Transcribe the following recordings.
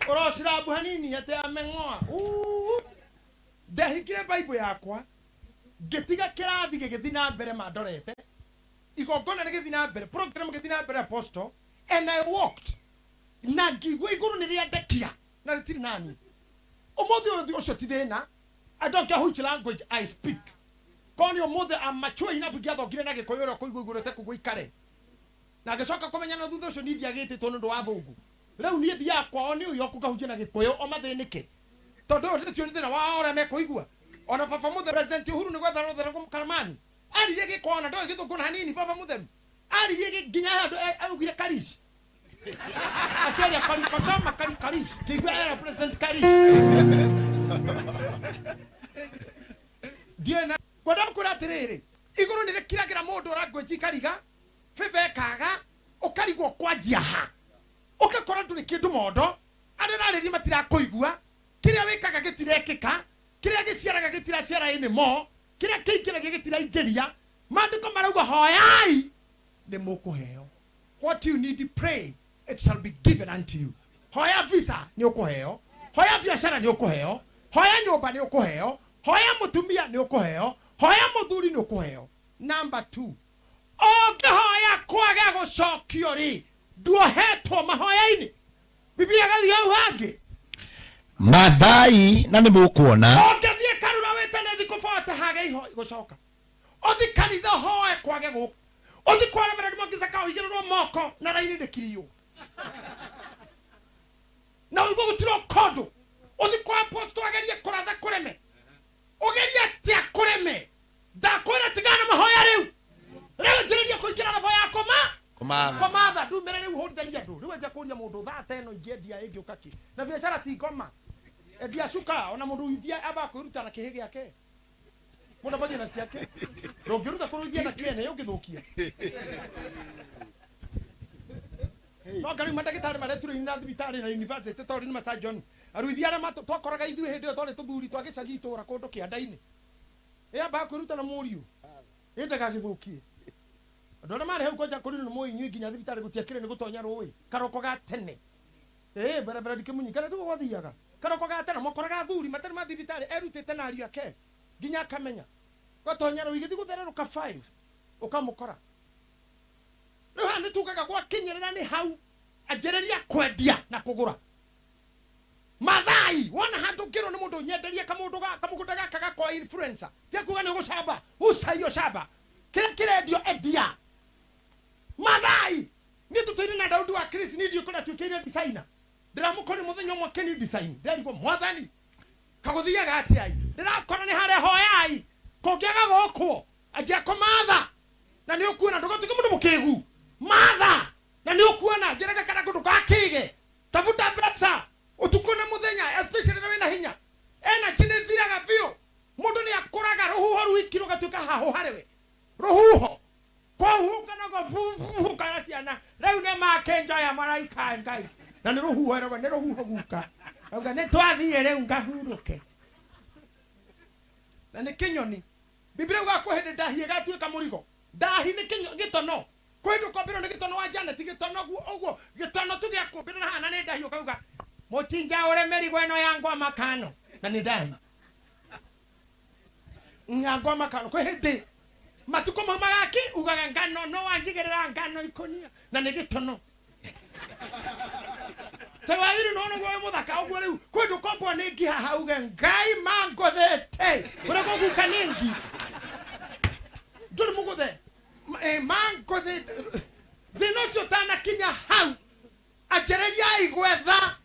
Ũrocirabu hanini atĩ ameng'oa. Ndahingire Bible yakwa ngĩtiga kĩrathi gĩgĩthiĩ na mbere mandorete igongona rĩgĩthiĩ na mbere program gĩthiĩ na mbere apostle and I walked na ngĩigua igũrũ nĩ rĩandekia na rĩtirĩ nani ũmũthĩ ũyũ ũcio ti thĩna. I don't care which language I speak. Koni ũmũthĩ I'm mature enough ngĩathongire na Gĩkũyũ ũrĩa kũigua igũrũ ĩtekũgwo ikare na ngĩcoka kũmenya na thutha ũcio niĩ ndiagĩtĩtwo nĩ ũndũ wa thũngũ rĩu niĩ thiaga kwao New York ngahunjia na Gĩkũyũ o mathĩnĩke tondũ ũyũ ndĩtio nĩ thĩna wao ũrĩa mekũigua ona baba mũtheru President Uhuru nĩ gwetha rũthera mũkaramani aririe Gĩkũyũ na ndoĩ Gĩthũngũ na hanini baba mũtheru aririe nginya handũ augire Karish akĩaria karikatama kari Karish kĩigua era President Karish ndiĩ na kwenda kwĩra atĩrĩrĩ igũrũ nĩ rĩkiragĩra mũndũ language ikariga bebe ĩkaga ũkarigwo kwanjia ha ũgakora ndũrĩ kĩndũ mondo arĩa ũrarĩria matirakũigua kĩrĩa wĩkaga gĩtirekĩka kĩrĩa gĩciaraga gĩtiraciara anymore kĩrĩa kĩingĩragia gĩtiraingĩria maandĩko marauga hoyai nĩ mũkũheo. What you need, pray, it shall be given unto you. Hoya visa nĩ ũkũheo, hoya biacara nĩ ũkũheo, hoya nyũmba nĩ ũkũheo, hoya mũtumia nĩ ũkũheo, hoya mũthuri nĩ ũkũheo. Number 2, ũngĩhoya kwaga gũcokio rĩ nduohetwo mahoya-inĩ. Biblia gathiĩ hau hangĩ Mathai na nĩ mũkuona ũngĩthiĩ karura wĩtane thikũ 40 hage iho gũcoka ũthi kanitha hoe kwage gũka ũthi kwa Reverend Mwangi Zakayo ũigĩrĩrwo moko na raini ndĩkirio na ũigue gũtirĩ ũkondũ ũthi kwa apostle agerie kũratha kũreme ũgerie atĩa kũreme ndakwĩra tigana na mahoya rĩu rĩu njĩrĩria kũingĩra robo ya kũma kũmatha kũmatha ndumĩre rĩu hũrithania andũ rĩu enja kũria mũndũ thaa ta ĩno ingĩendia ĩngĩũka kĩ na biacara ti ngoma endia cuka ona mũndũ ũithia ambaga kwĩruta na kĩhĩ gĩake mũndũ ambagia na ciake ndũngĩruta kũrũithia na kĩene ũngĩthũkia no anga rĩu mandagĩtarĩ mareturĩini na thibitarĩ na university tondũ nĩ masurgeon aruithia arĩa twakoraga ithuĩ hĩndĩ ĩyo twarĩ tũthuri twa gĩcagi itũũra kũndũ kĩanda-inĩ ĩambaga kwĩruta na mũriũ ĩ ndagagĩthũkie andũ arĩa marĩ hau kwanja kũrĩ nĩ mũĩ inyuĩ nginya thibitarĩ gũtiakĩrĩ nĩ gũtonya rũĩ karoko ga tene ĩ barabara ndikĩmunyi kana tiguo gwathiaga karoko ga tene mokoraga athuri matarĩ ma thibitarĩ erutĩte na ariũ ake nginya akamenya gwatonya rũĩ gĩthiĩ gũthererũka 5 ũkamũkora rĩu haha nĩ tugaga gwakinyĩrĩra nĩ hau anjĩrĩria kwendia na kũgũra mathai wona handũ ngĩrwo nĩ mũndũ nyenderie kamũndũ ga kamũgũnda gaka gakwa influencer tia kuga nĩ ũgũcamba ũcaiyo camba kĩrĩa kĩrendio endia mathai niĩ tũtũire na Daudi wa Chris niĩ ndiũĩ kũrĩa atuĩkĩire designer ndĩramũkorire mũthenya ũmwe akĩni design ndĩrarigwo mwathani kagũthiaga atĩa ndĩrakora nĩ harĩa hoyai kũngĩaga gũkwo anjia kũmatha na nĩ ũkuona ndũgatuĩke mũndũ mũkĩgu matha na nĩ ũkuona njĩraga kana kũndũ gakĩge tafuta mbeca ũtukũ na mũthenya especially rĩrĩa wĩna hinya energy nĩ ĩthiraga biũ mũndũ nĩ akũraga rũhuho rwiki rũgatuĩka hahũ harĩ we rũhuho kũhuhuka na kũhuhuka na ciana rĩu nĩ makĩnjoya maraika Ngai na nĩ rũhuho rĩu nĩ rũhuho guka auga nĩ twathiĩ rĩu ngahurũke na nĩ kĩnyoni Biblia ugaga kwĩ hĩndĩ ndahi ĩgatuĩka mũrigo ndahi nĩ gĩtono kwĩ hĩndĩ ũkombĩrwo nĩ gĩtono wa Janet gĩtono ũguo gĩtono tu gĩa kũmbĩrwo na hana nĩ ndahi ũkauga mũtinja ũre mĩrigo ĩno ya ngwa makano na nĩ ndahi ngwa makano kwĩ hĩndĩ matukũ mau magaki ugaga ngano no wanjigĩrĩra ngano ikũnia na nĩ gĩtono Tewawiri no no gwe muthaka ũguo rĩu kwĩ hĩndĩ ũkombwo nĩ ngi haha uge Ngai mangũthĩte ũrĩa kũguka nĩ ngi ndũrĩ mũgũthe mangũthĩte thĩna ũcio ũtanakinya hau anjĩrĩriai gwetha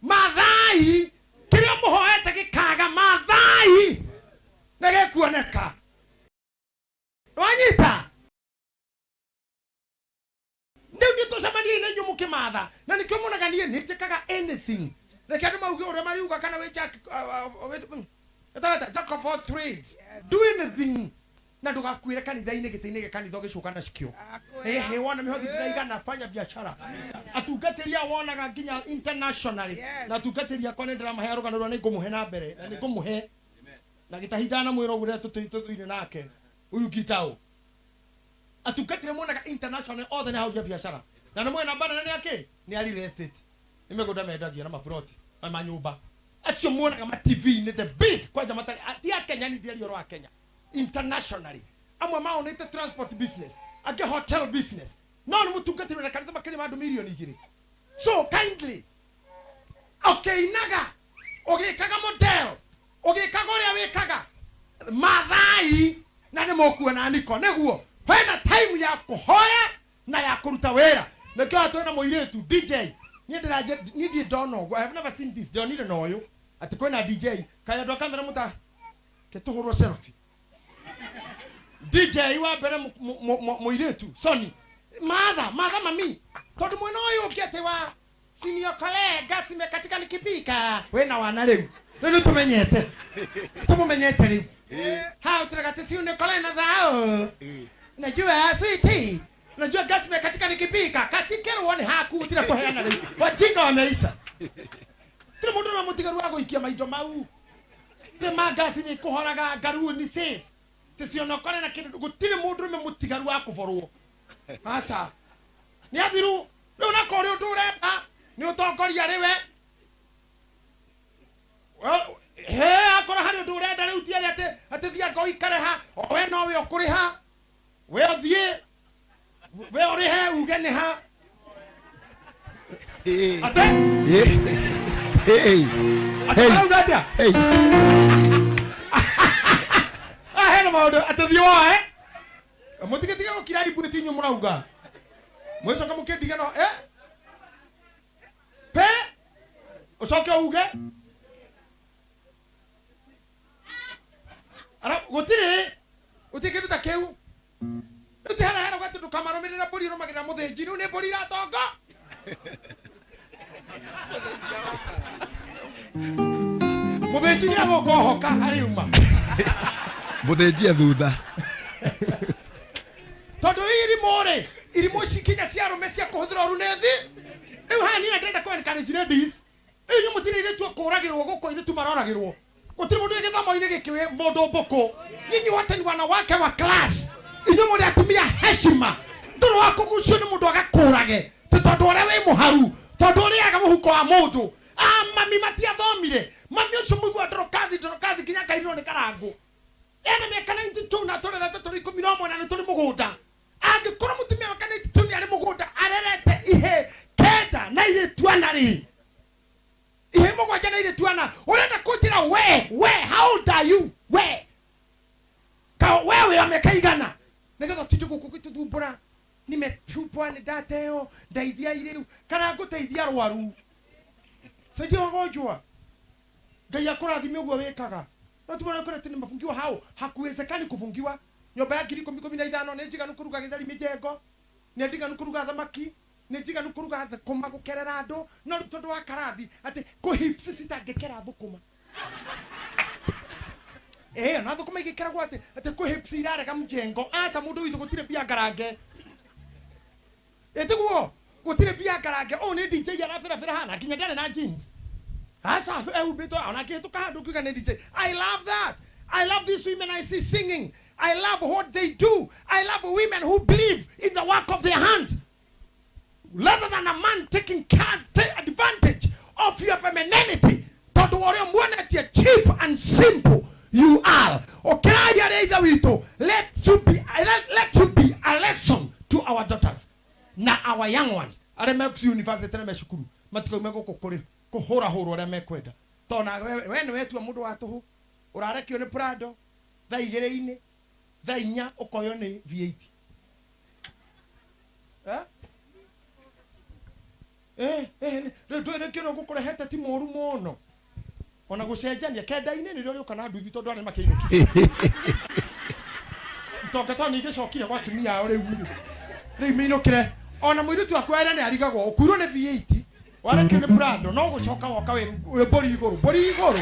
mathai kĩrĩa mũhoete gĩkaga mathai na gĩkuoneka wanyita rĩu nĩ tũcemanie na inyuĩ mũkĩmatha na nĩkĩo muonaga niĩ nĩ njĩkaga anything reke andũ mauge ũrĩa mariuga kana wĩ Jack Jack of all trades do anything na ndũgakuĩre kanitha-inĩ gĩtĩ-inĩ gĩa kanitha ũgĩcuka na cikĩo ehe wona mĩhothi ndĩraigana fanya biashara atungatĩri a wonaga nginya internationally na atungatĩri akwa nĩ ndĩramahe rũgano rũrĩa nĩ ngũmũhe na mbere na nĩ ngũmũhe na gĩtahinda na mwĩra ũguo rĩrĩa tũtũire nake ũyũ Gitau atungatĩri muonaga international othe nĩ ahũri a biacara na nĩ mwena namba nene nĩ akĩ nĩ a real estate Nĩ mĩgũnda mendagia na maburoti na manyũmba. Acio muonaga ma TV-inĩ the big kwanja matarĩ ti a Kenya, ni ndiaria ũhoro wa Kenya internationally. Amwe maonete transport business, angĩ hotel business, no nĩ mũtungatĩri wĩna kanitha makĩria ma andũ 2,000,000. So kindly, ũkĩinaga, ũgĩkaga model, ũgĩkaga ũrĩa wĩkaga mathai, na nĩ mũkuona niko nĩguo hena time ya kũhoya na ya kũruta wĩra. Nĩkĩo twĩna mũirĩtu DJ. Niĩ ndĩranje, niĩ ndirĩ ndona ũguo. I have never seen this. Ndionire na ũyũ atĩ kwĩna DJ. Kaĩ andũ a kamera mũta ke tũhũrwo selfie. DJ wa mbere mũirĩtu Sony matha matha mami, tondũ mwena ũyũ ũngĩ atĩ wa siniokolee gasi imekatika nikipika, wĩna wana rĩu rĩu nĩ tũmenyete, tũmũmenyete rĩu hao tũragati siniokolee na thao, najua sweetie, najua gasi imekatika nikipika, katikero wone haku tira kuheana rĩu wajinga wameisha. Tira mũndũ na mũtigaru wa gũikia maindo mau tĩ ma gasi nĩ kũhoraga ngaru ni safe ticionokore na kĩndũ, gũtirĩ mũndũ ũmwe mũtigaru wa kũborwo. Aca nĩ athiru rĩu, na korĩ ũndũ ũrenda nĩ ũtongoria rĩwe he akorwo harĩ ũndũ ũrenda rĩu ti arĩa atĩ atĩ thiĩ anga ũikare ha o we nowe ũkũrĩha, we ũthiĩ we ũrĩhe uge nĩ ha atĩ atĩ marauga atĩa? Ah, hena maũndũ atĩ thiĩ woe mũtigetige gũkira ibu ti inyuĩ mũrauga mwĩcoka mũkĩndiga no pe ũcoke uge ara gũtirĩ gũtirĩ kĩndũ ta kĩu. Rĩu ti harĩa heragwo atĩ ndũkamarũmĩrĩra mbũri ũrũmagĩrĩra mũthĩnji, rĩu nĩ mbũri iratongo. Mũthĩnji nĩ agũka ohoka ariuma. Mũthĩnji e thutha. Tondũ irimũ rĩ, irimũ ici kinya cia arũme cia kũhũthĩra ũru nĩ thi. Rĩu haha niĩ ndĩrenda kũ encourage ladies. Rĩu inyuĩ mũtirĩ airĩtu a kũũragĩrwo gũkũ, airĩtu maroragĩrwo. Gũtirĩ mũndũ wĩ gĩthomo-inĩ gĩkĩ wĩ mũndũ mbũkũ. Nyinyi wote ni wanawake wa class. Inyuĩ mũrĩ atumia heshima. Ndũrĩ wa kũgucio nĩ mũndũ agakũrage. Ti tondũ ũrĩa wĩ mũharu, tondũ ũrĩaga mũhuko wa mũndũ. Ah, mami matiathomire. Mami ũcio mũigua ndorokathi, ndorokathi nginya akairwo nĩ karangũ. Ena mĩaka 92 na tũrerete tũrĩ 11 na nĩ tũrĩ mũgũnda. Angĩkorwo mũtumia wa 92 nĩ arĩ mũgũnda arerete ihe 9 na irĩtu ana rĩ, ihe 7 na irĩtu ana, ũrenda kũnjĩra we, how old are you? We. Ka wewe wa mĩaka igana? Nĩgetha ũtinde gũkũ ũgĩtũthumbũra. Nimetupwa nĩ ndateo, ndeithia irĩu, kana ngũteithia arwaru. Saidia wagonjwa. Ngai akũrathime ũguo wĩkaga. No tumone kũrĩa atĩ nĩmafungiwa hau, hakuwezekani kufungiwa. Nyũmba ya ngiri ikũmi ikũmi na ithano nĩ njiganu kũruga gĩtheri mĩjengo, nĩ njiganu kũruga thamaki, nĩ njiganu kũruga thũkũma gũkerera andũ, no rĩu tondũ wa karathi atĩ kũ hips citangĩkera thũkũma. Na thũkũma igĩkeragwo atĩ kũ hips irarega mjengo. Aca mũndũ witũ gũtirĩ mbia ngarange. Ĩtiguo gũtirĩ mbia ngarange. Ũyũ nĩ DJ arabĩrabĩra hana nginya ndarĩ na jeans. Aca ehumbĩtwo ona akĩhĩtũka handũ ũkiuga nĩ DJ. I love that. I love these women I see singing. I love what they do. I love women who believe in the work of their hands. Rather than a man taking advantage of your femininity. Tondũ ũrĩa muonetie cheap and simple you are. Ũkĩraria rĩa ithe witũ, let you be a lesson to our daughters na our young ones. Arĩa me university na me cukuru matikaume gũkũ kũrĩ kũhũrahũrwo ũrĩa mekwenda. Tondũ na we nĩ wetua mũndũ wa tũhũ, ũrarekio nĩ Prado thaa igĩrĩ-inĩ, thaa inya ũkoywo nĩ V8. Rĩu ndũĩ nĩkĩo gũkũrehete ti mũru mũno. Ona gũcenjania kenda-inĩ nĩrĩo rĩũka na nduthi tondũ arĩa makĩinũkire. Itonga tondũ nĩ igĩcokire gwa atumia ao rĩu rĩ. Rĩu mĩinũkĩre. Ona mũirĩtu waku wera nĩ arigagwo, ũkuirwo nĩ V8, warekio nĩ Prado, no gũcoka woka wĩ mbũri igũrũ, mbũri igũrũ.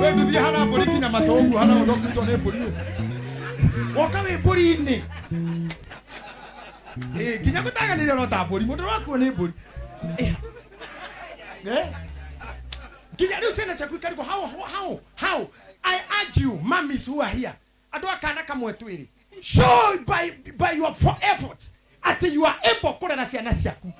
We nduthi hana mbũri nginya matũ ũguo, hana ũndũ ũkuĩtwo nĩ mbũri ũguo. Woka wĩ mbũri-inĩ. Nginya gũtaganĩria no ta mbũri, mũndũ wakuo nĩ mbũri. Nginya rĩu ciana ciaku ikarigwo, how, how, how? I urge you, mummies who are here, andũ a kana kamwe twĩrĩ, show by your efforts Atĩ you are able kũrera ciana ciaku.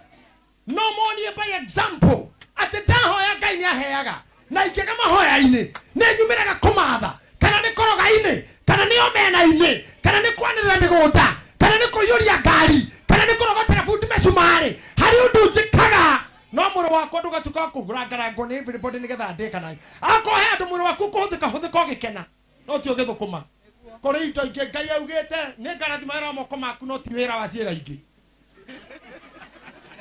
No monie by example atĩ ndahoya Ngai nĩaheaga na ingĩaga mahoya-inĩ nĩ nyumĩraga kũmatha kana nĩ koroga-inĩ kana nĩ omena-inĩ kana nĩ kwanĩrĩra mĩgũnda kana nĩ kũiyũria ngari kana nĩ kũrogotera bundi mĩcumarĩ harĩ ũndũ njĩkaga no mwĩrĩ wakwa ndũgatuĩka wa kũrangarangwo nĩ everybody nĩgetha ndĩka nayo. Akorwo he andũ mwĩrĩ waku ũkũhũthĩka hũthĩka ũgĩkena no ti ũgĩthũkũma. Kũrĩ indo ingĩ Ngai augĩte nĩ ngarathima wĩra wa moko maku no ti wĩra wa ciĩga ingĩ.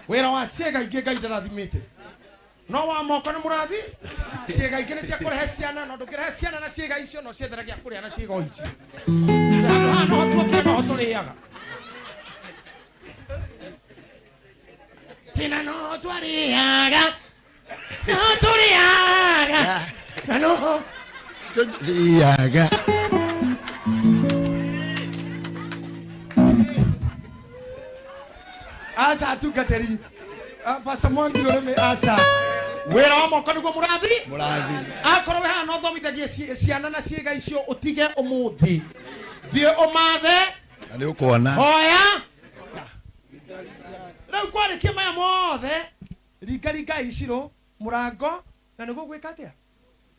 Wĩra wa ciĩga ingĩ Ngai ndarathimĩte no wa moko nĩ mũrathi. Ciĩga ingĩ nĩ cia kũrehe ciana no ndũngĩrehe ciana na ciĩga icio no ciethere gĩa kũrĩa na ciĩga o icio. Handũ haha noho tuokire noho tũrĩaga. Tena no twarĩaga no tũrĩaga na noho Tũrĩaga. Aca atungatĩri Pastor Mwangi rũrĩmĩ aca wĩra wa moko nĩguo mũrathi. Mũrathi. Akorwo wĩ haha no ũthomithagie ciana na ciĩga icio ũtige ũmũthĩ thiĩ ũmathe Na nĩ ũkuona. Hoya. Rĩu kwarĩkia maya mothe ringaringai icirũ mũrango na nĩguo gwĩka atĩa?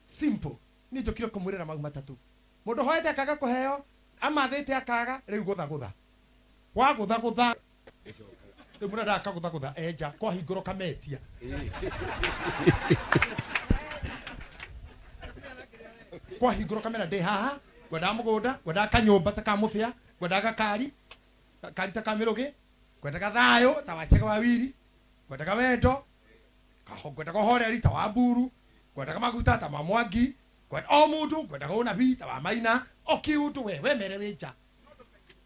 Simple. Niĩ njũkire kũmwĩrĩra mau matatũ. Mũndũ hoete akaga kũheo amathĩte akaga rĩu gũthagũtha. Wagũthagũtha rĩu mũrenda akagũthagũtha enja kwahingũrwo kametia. Kwahingũrwo kamera ndĩ haha ngwendaga mũgũnda ngwendaga kanyũmba ta ka mũbĩa ngwendaga gakari gakari ta ka mĩrũgĩ ngwendaga thayũ ta wa Chege wa Wiri ngwendaga wendo ngwendaga ũhoreri ta wa Mburu ngwendaga maguta ta ma Mwangi o mũndũ ngwendaga ũnabii ta wa Maina o kĩũndũ we mere wĩ nja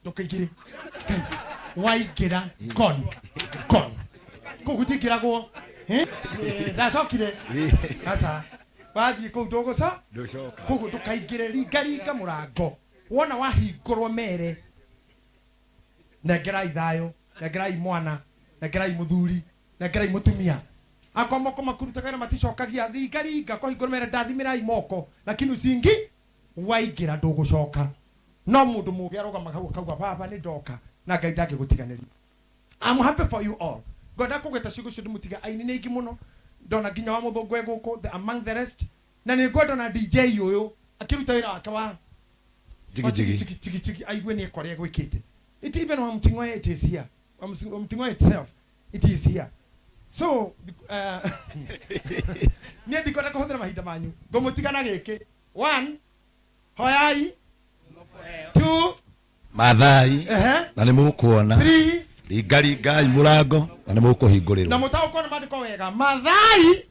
ndũkaingĩre. Waingĩra kon kon kũu gũtingĩragwo. Ndacokire aca wathiĩ kũu ndũgũco Ndũcoka. Koguo ndũkaingĩre ringaringa mũrango wona wahingũrwo mere nengerai thayũ nengerai mwana nengerai mũthuri nengerai mũtumia. Akorwo moko makurutaga wĩra maticokagia ringaringa kwahingũrwo mere ndathimĩrai moko lakini usingi waingĩra ndũgũcoka. No mũndũ mũgĩ arũgamaga hau akauga baba nĩ ndoka na Ngai ndangĩgũtiganĩria. I'm happy for you all. Ngwenda kũgweta ciugo icio ndĩmũtiga aini nĩ aingĩ mũno ndona nginya wa mũthũngũ e gũkũ the among the rest na nĩ ngwenda na DJ ũyũ akĩruta wĩra wake wa Jigi jigi. jigi jigi jigi aigue nĩ ekora egwĩkĩte. It even wa Mting'oe it is here. Wa Mting'oe itself it is here. So niĩ ndikwenda kũhũthĩra mahinda manyu ngũmũtiga na gĩkĩ. 1 hoyai 2 Mathai na nĩ mũkuona. 3 Ringaringai mũrango na nĩ mũkũhingũrĩrwo. Na mũtaũkwo nĩ maandĩko wega. Mathai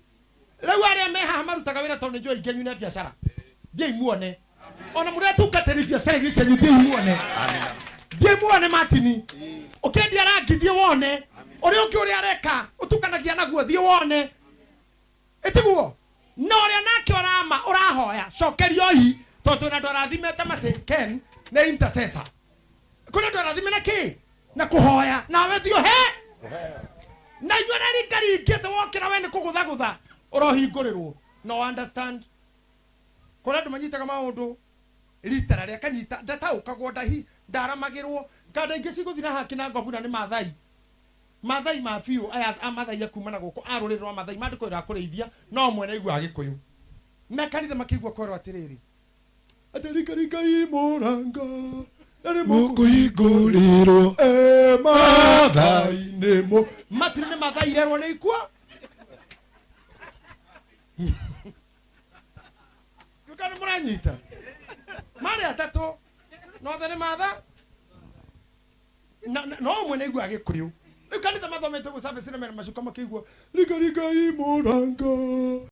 rĩu arĩa me haha marutaga wĩra tondũ nĩ njũĩ aingĩ anyu nĩ a biacara. Thiĩi muone. Ona mũrĩa atungatĩri biacara iria cianyu thiĩi muone. Thiĩi muone Martini. Ũkĩendia rangi thiĩ wone. Ũrĩa ũngĩ ũrĩa areka ũtukanagia naguo thiĩ wone. Ĩtiguo? Na ũrĩa nake ũrama ũrahoya cokerioi tondũ twĩna andũ arathimĩte Mercy Ken nĩ intercessor. Kwĩna andũ arathime na kĩ? Na kũhoya. Nawe thiĩ ũhe. Na inyuĩ arĩa ringaringĩte wokĩra we nĩ kũgũthagũtha ũrohingũrĩrwo. No understand. Kũrĩ andũ manyitaga maũndũ rita rĩrĩa kanyita ndataũkagwo ndahi ndaramagĩrwo kanda ingĩ cigũthiĩ na haki na ngobu na nĩ Mathai. Mathai ma biũ aya a Mathai a kuma na gũkũ a rũrĩrĩ rwa Mathai maandĩko ĩra kũrĩithia no mwene aiguaga Gĩkũyũ. Me kanitha makĩigua kwerwo atĩrĩrĩ atĩ ringaringai mũrango na nĩ Mũkũhingũrĩrwo. Mathai nĩ mũ matirĩ nĩ Mathai erwo nĩ ikua. Kana nĩ mũranyita? Marĩ atatũ no othe nĩ Matha no ũmwe nĩ aiguaga Gĩkũyũ. Rĩu kanitha mathomete gũ service na mena macuka makĩigua ringaringai mũrango.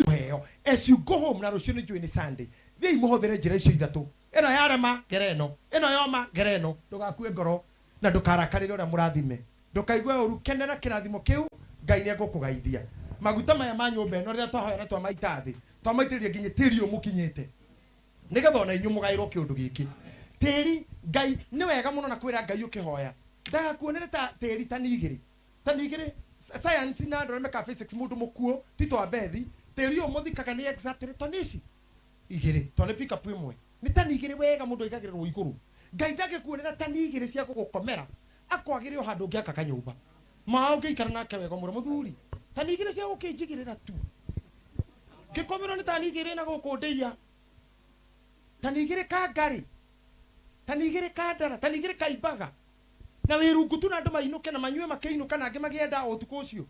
Heo as you go home na rũciũ nĩ njũĩ nĩ Sunday thiĩi mũhũthĩre njĩra icio ithatũ. Ĩno yarema ngere ĩno, ĩno yoma ngere ĩno. Ndũgakue ngoro na ndũkarakarĩre ũrĩa mũrathime, ndũkaigue ũru, kenera kĩrathimo kĩu Ngai nĩ egũkũgaithia. Maguta maya ma nyũmba ĩno rĩrĩa twahoya na twamaita thĩ twamaitĩrĩria nginya tĩri ũyũ mũkinyĩte Nĩgetha ona inyuĩ mũgaĩrwo kĩũndũ gĩkĩ. Tĩri Ngai nĩ wega mũno na kwĩra Ngai ũkĩhoya. Ndagakuonere ta tĩri tani igĩrĩ. Tani igĩrĩ science na andũ arĩa mekaga physics mũndũ mũkuũ ti twa bethi. Tĩri ũyũ mũthikaga nĩ exactly toni ici igĩrĩ to nĩ pick up ĩmwe. Nĩ tani igĩrĩ wega mũndũ aigagĩrĩrwo igũrũ. Ngai ndangĩkuonera tani igĩrĩ cia gũgũkomera akwagĩre o handũ ũngĩaka kanyũmba. Ma ũngĩikara nake wega mũno mũthuri. Tani igĩrĩ cia gũkĩnjigĩrĩra tu. Ngĩkomerwo nĩ tani igĩrĩ na gũkũ ndĩia. Tani igĩrĩ ka ngarĩ. Tani igĩrĩ ka ndara. Tani igĩrĩ ka imbaga. Na wĩrungu tu na andũ mainũke na manyue makĩinũka na angĩ magĩenda o ũtukũ ũcio.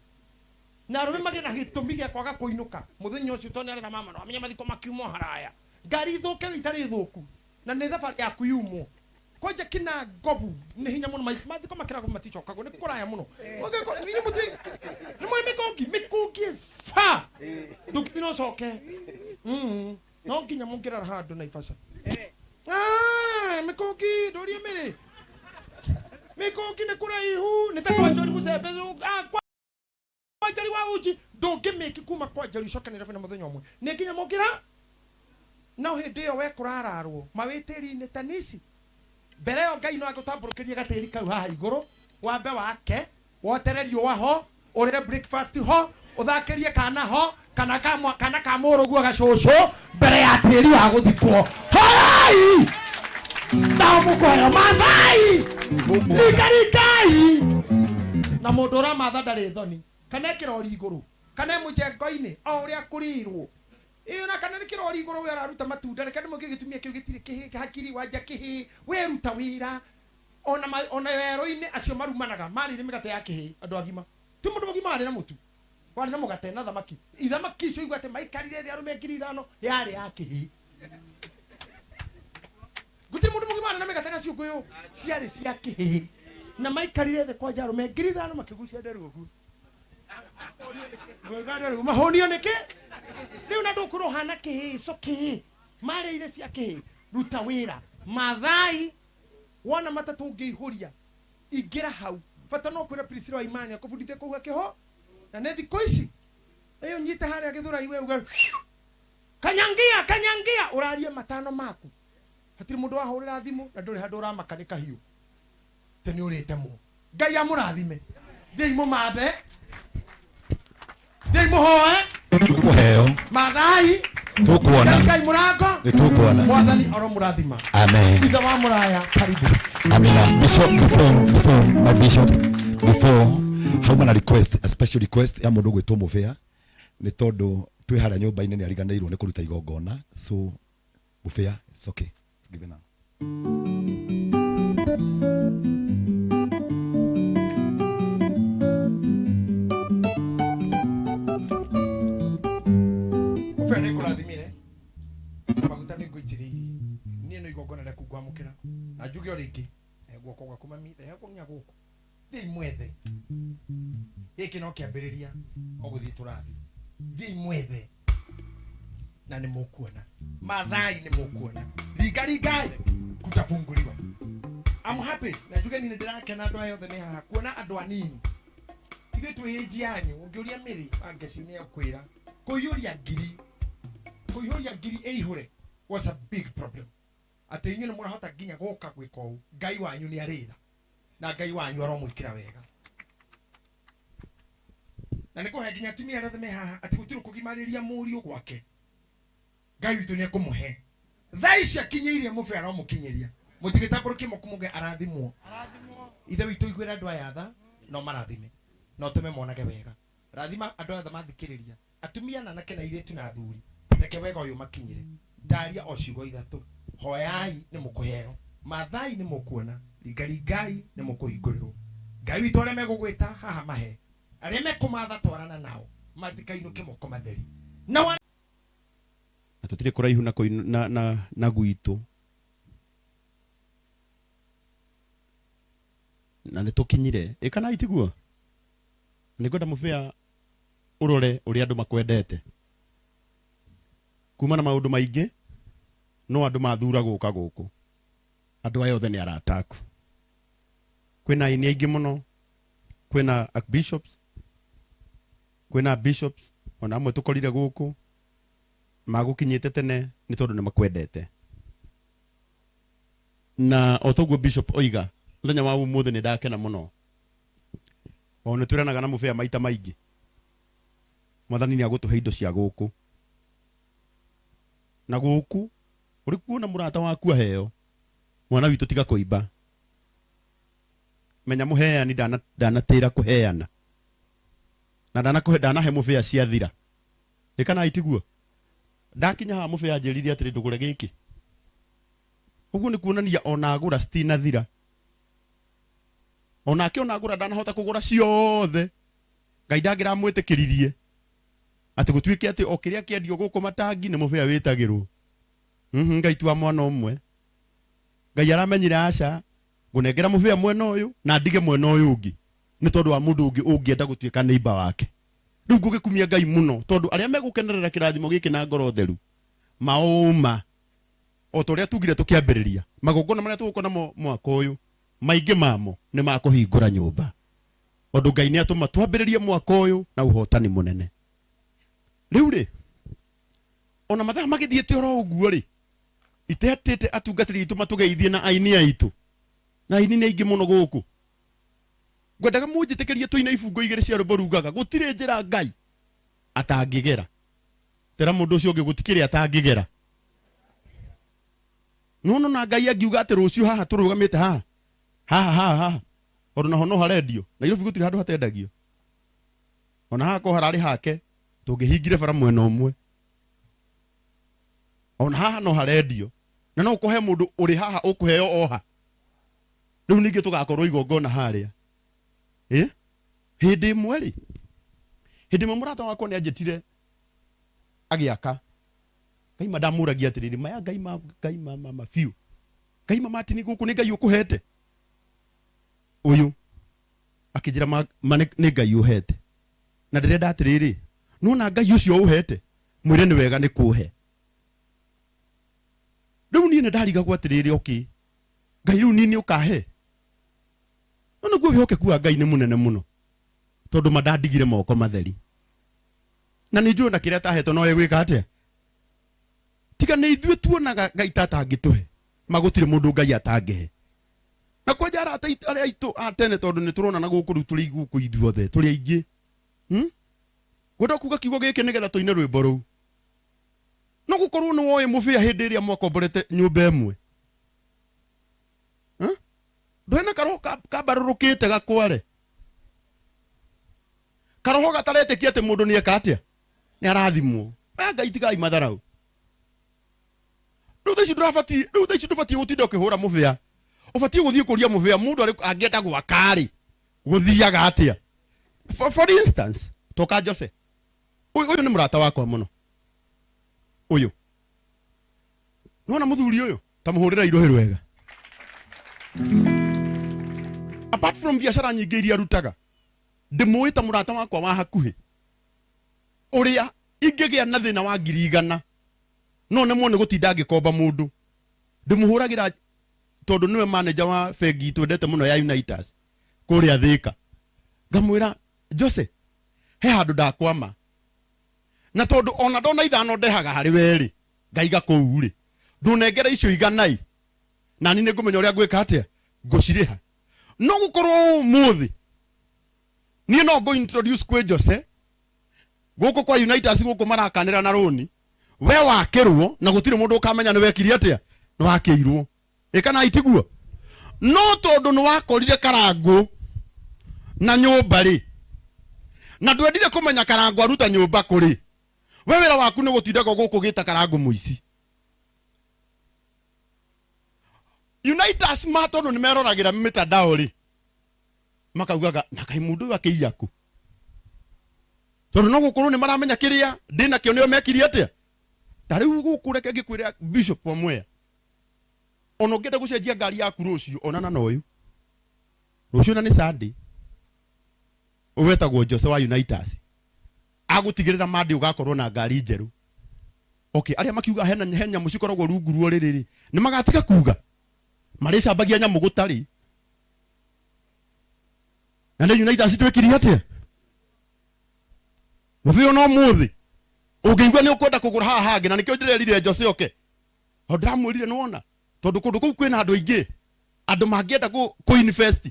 Na arũme magĩe na gĩtũmi gĩa kwaga kũinũka mũthenya ũcio tondũ nĩarera mama no amenya mathiko makiuma haraya. Ngari ithũke itarĩ thũku na nĩ thabarĩ yaku yumwo. Kwanja kina ngobu nĩ hinya mũno mathiko makĩragwo maticokagwo nĩ kũraya mũno. Nĩ mwĩ mĩkũngi mĩkũngi is far. Ndũngĩthiĩ na ũcoke. No nginya mũngĩrara handũ Naivasha. Mĩkũngi ndũrie mĩrĩ. Mĩkũngi nĩ kũraihu nĩ ta kwa Njori mũcembe kwa Njori wa uji ndũngĩmĩki kuma kwa Njori ũcoke Nairobi na mũthenya ũmwe. Nĩ nginya mũngĩra no hĩndĩ ĩyo we kũrararwo mawĩtĩri-inĩ tanisi. Mbere ĩyo Ngai no agũtambũrũkĩrie gatĩri kau haha igũrũ wambe wake wotere riũa ho ũrĩre breakfast ho ũthakĩrie kana ho kana ka kana ka mũrũguo gacũcũ mbere ya tĩri wa gũthikwo. Hoyai nao mũkũheo mathai rikarikai na mũndũ ũramatha ndarĩ thoni kana ekĩra ori igũrũ kana mũjengo-inĩ o ũrĩa kũrirwo. Ĩyo na kana nĩ kĩrori igũrũ we araruta matunda reke ndĩmũke gĩtumia kĩu gĩtirĩ kĩhĩ hakiri wanja kĩhĩ wĩruta wĩra ona ona werũ-inĩ acio marumanaga marĩire mĩgate ya kĩhĩ andũ agima ti mũndũ mũgima warĩ na mũtu warĩ na mũgate na thamaki ithamaki icio igua atĩ maikarire thĩ arũme 5,000 yarĩ ya kĩhĩ gũtirĩ mũndũ mũgima warĩ na mĩgate na ciũngũyũ ciarĩ cia kĩhĩ na maikarire thĩ kwanja arũme 5,000 makĩgucia nderu ũguo mahũnio nĩkĩ rĩu na ndũkũrwo hana kĩhĩco kĩhĩ marĩire cia kĩhĩ ruta wĩra mathai wona matatũ ũngĩihũria ingĩra hau bata no kwĩra Priscilla wa Imani akũbundithie kũhuha kĩho na nĩ thikũ ici ĩyo nyite harĩa gĩthũrai we uge kanyangia kanyangia ũrarie matano maku hatirĩ mũndũ wahũrĩra thimũ na ndũrĩ handũ ũramaka nĩ kahiũ te nĩ ũrĩte mo. Ngai amũrathime thiĩi mũmathe thiĩi mũhoe tũkũheo mathai tũkuona Ngai mũrango nĩ tũkuona mwathani aromũrathima. Amen. Ithe wa mũraya karibu. Amina. Before my bishop before hauma na request a special request ya mũndũ gwĩtwo Mũbĩa nĩ tondũ twĩ harĩa nyũmba-inĩ nĩ ariganĩirwo nĩ kũruta igongona so Mũbĩa it's okay it's given now. Mũbĩa nĩ ngũrathimire maguta nĩ ngũitĩrĩirie niĩ no igongona rĩaku ngwamũkĩra na njuge o rĩngĩ guoko gwaku mami rehe nginya gũkũ thiĩi mwethe gĩkĩ no kĩambĩrĩria o gũthiĩ tũrathiĩ thiĩi mwethe na nĩ mũkuona mathai nĩ mũkuona ringaringai kutafunguliwa. I'm happy na njuge niĩ nĩndĩrakena andũ aya othe me haha kuona andũ anini ithuĩ twĩ ĩnji yanyu ũngĩũria mĩrĩ Wangeci nĩ egũkwĩra kũiyũria ngiri ĩihũre was a big problem atĩ inyuĩ nĩ mũrahota nginya gũka gwĩka ũũ Ngai wanyu nĩ arĩ tha na Ngai wanyu aromwĩkĩra wega na nĩ kũhe nginya atumia arĩa othe me haha atĩ gũtirĩ kũgimarĩria mũriũ gwake Ngai witũ nĩ ekũmũhe thaa ici akinyĩirie mũbĩa aromũkinyĩria mũtigĩtambũrũkie moko muge arathimwo ithe witũ iguĩra andũ aya tha no marathime no tũme monage wega rathima andũ aya mathikĩrĩria atumia na anake na airĩtu na athuri reke wega ũyũ makinyĩre ndaria o ciugo ithatũ hoyai nĩ mũkũheo mathai nĩ mũkuona ringaringai nĩ mũkũhingũrĩrwo Ngai witũ arĩa megũgwĩta haha mahe arĩa mekũmatha twarana nao matikainũke moko matheri na tũtirĩ kũraihu na gwitũ na nĩ tũkinyire ĩ kana itiguo nĩ ngwenda Mũbĩa ũrore ũrĩa andũ makwendete kuma na maũndũ maingĩ no andũ mathura gũka gũkũ andũ aya othe nĩ arata aku kwĩna aini aingĩ mũno kwĩna archbishops kwĩna bishops ona amwe tũkorire gũkũ magũkinyĩte tene nĩ tondũ nĩ makwendete. Na o toguo bishop oiga, muthenya wa umuthi ni ndakena muno. O nĩ twĩranaga na mũbĩa maita maingĩ, mwathani nĩ agũtũhe indo cia gũkũ na gũkũ. Ũrĩ kuona mũrata waku aheo mwana witũ, tiga kũimba. Menya mũheani ndanatĩra kũheana na ndanakũhe, ndanahe mũbĩa ciathira. Ĩkana itiguo ndakinya haha, mũbĩa anjĩrire atĩrĩ, ndũgũre gĩkĩ. Ũguo nĩ kuonania ona agũra citinathira, onake ona agũra ndanahota kũgũra ciothe. Ngai ndangĩramwĩtĩkĩririe atĩ gũtuĩke atĩ o kĩrĩa kĩendio gũkũ matangi nĩ mũbĩa wĩtagĩrwo. Ngai tu wa mwana ũmwe. Ngai aramenyire, aca, ngũnengera mũbĩa mwena ũyũ na ndige mwena ũyũ ũngĩ nĩ tondũ wa mũndũ ũngĩ ũngĩenda gũtuĩka neighbor wake. Rĩu ngũgĩkumia Ngai mũno tondũ arĩa megũkenerera kĩrathimo gĩkĩ na ngoro theru maũma, o ta ũrĩa tugire tũkĩambĩrĩria magongona marĩa tũgũkorwo namo mwaka ũyũ, maingĩ mamo nĩ makũhingũra nyũmba, tondũ Ngai nĩ atũma twambĩrĩrie mwaka ũyũ na ũhotani mũnene. Rĩu rĩ, ona mathaa magĩthiĩte oro ũguo rĩ, itetĩte atungatĩri aitũ matũgeithie na aini aitũ, na aini nĩ aingĩ mũno gũkũ. Ngwendaga mũnjĩtĩkĩrie tũine ibungo igĩrĩ cia rwĩmbo rugaga gũtirĩ njĩra Ngai atangĩgera. Tera mũndũ ũcio ũngĩ, gũtikĩrĩ atangĩgera. Nono na Ngai angiuga atĩ rũciũ haha tũrũgamĩte haha haha haha haha, tondũ naho no harendio Nairobi, gũtirĩ handũ hatendagio. Ona haha ko hararĩ hake, tũngĩhingire bara mwena ũmwe. Ona haha no harendio na no ũkũhe mũndũ ũrĩ haha ũkũheo oha. Rĩu ningĩ tũgakorwo igongona harĩa. Ĩ hĩndĩ ĩmwe rĩ, hĩndĩ ĩmwe mũrata wakwa nĩ anjĩtire agĩaka. Ngai ma ndamũragia atĩrĩrĩ, maya Ngai ma Ngai ma ma ma biũ, Ngai ma matini gũkũ nĩ Ngai ũkũhete ũyũ? Akĩnjĩra ma, ma nĩ nĩ Ngai ũhete na ndĩrenda atĩrĩrĩ, nona Ngai ũcio ũhete mwĩre nĩ wega nĩ kũhe. Rĩu niĩ nĩ ndarigagwo atĩrĩrĩ, okay, Ngai, rĩu niĩ nĩ ũkahe? No nĩguo wĩhokeku wa Ngai nĩ mũnene mũno, tondũ ma ndandigire moko matheri, na nĩ njũĩ na kĩrĩa atahetwo no egwĩka atĩa. Tiga nĩ ithuĩ tuonaga Ngai ta atangĩtũhe, ma gũtirĩ mũndũ Ngai atangĩhe. Na kwanja arata arĩa aitũ a tene, tondũ nĩ tũronana gũkũ rĩu, tũrĩ gũkũ ithuothe tũrĩ aingĩ, Ngwenda kuga kiugo gĩkĩ nĩgetha tũine rwĩmbo rũu. No gũkorwo nĩ woĩ mũbĩa hĩndĩ ĩrĩa mwakomborete nyũmba ĩmwe. Huh? Ndũhe na karoho kambarũrũkĩte gakware, karoho gataretĩkia atĩ mũndũ nĩ eka atĩa, nĩ arathimwo. Aya Ngai, tigai matharau. Rĩu thaa ici ndũrabatiĩ, rĩu thaa ici ndũbatiĩ gũtinda ũkĩhũra mũbĩa, ũbatiĩ gũthiĩ kũria mũbĩa mũndũ arĩ angĩenda gwaka rĩ, gũthiaga atĩa? For instance, toka Jose ũyũ, ũyũ nĩ mũrata wakwa mũno ũyũ. Nĩwona mũthuri ũyũ, ta mũhũrĩra irohĩ rwega. Apart from biacara nyingĩ iria arutaga, ndĩmũĩ ta mũrata wakwa wa hakuhĩ ũrĩa ingĩgĩa na thĩna wa 100,000 no nemwo nĩ gũtinda ngĩkomba mũndũ. Ndĩmũhũragĩra tondũ nĩwe manager wa bengi twendete mũno ya Unitas kũrĩa Thĩka. Ngamwĩra, "Jose, he handũ ndakwama, na tondũ ona ndona 5 ndehaga harĩ werĩ ngaiga kũu rĩ, ndũnengere icio iganai nani nĩ ngũmenya ũrĩa ngwĩka atĩa ngũcirĩha." No gũkorwo ũmũthĩ niĩ no ngũ introduce kwĩ Jose gũkũ kwa Unitas, gũkũ marakanĩra na rũni, we wakĩrwo na gũtirĩ mũndũ ũkamenya nĩ wekire atĩa, nĩ wakĩirwo. Ĩkana itiguo? No tondũ nĩ wakorire Karangũ na nyũmba rĩ, na ndwendire kũmenya Karangũ aruta nyũmba kũrĩ, we wĩra waku nĩ gũtindaga gũkũ gĩta Karangũ mũici. Unitas ma tondũ nĩ meroragĩra mitandao rĩ, makaugaga na kaĩ mũndũ ũyũ akĩiya kũ? Tondũ no gũkorwo nĩ maramenya kĩrĩa ndĩnakĩo nĩo mekirie atĩa. Ta rĩu gũkũ, reke ngĩkwĩre, bishop wa Mwea, ona ũngĩenda gũcenjia ngari yaku rũciũ, onana na ũyũ rũciũ, na nĩ Sunday, ũyũ wetagwo Jose wa Unitas, agũtigĩrĩra Monday ũgakorwo na ngari njerũ. Okay, arĩa makiuga hena he nyamũ cikoragwo rungu ruo rĩrĩ rĩ, nĩ magatiga kuga marĩcambagia nyamũ gũtarĩ na nĩ Unitas. Twĩkirie atĩa mũbĩo? No mũthĩ ũngĩigua nĩ ũkwenda kũgũra haha hangĩ, na nĩkĩo ndĩrerire Jose oke, o ndĩramwĩrire nĩwona. Tondu kundu kuu kwina andu aingi andu mangienda ku invest.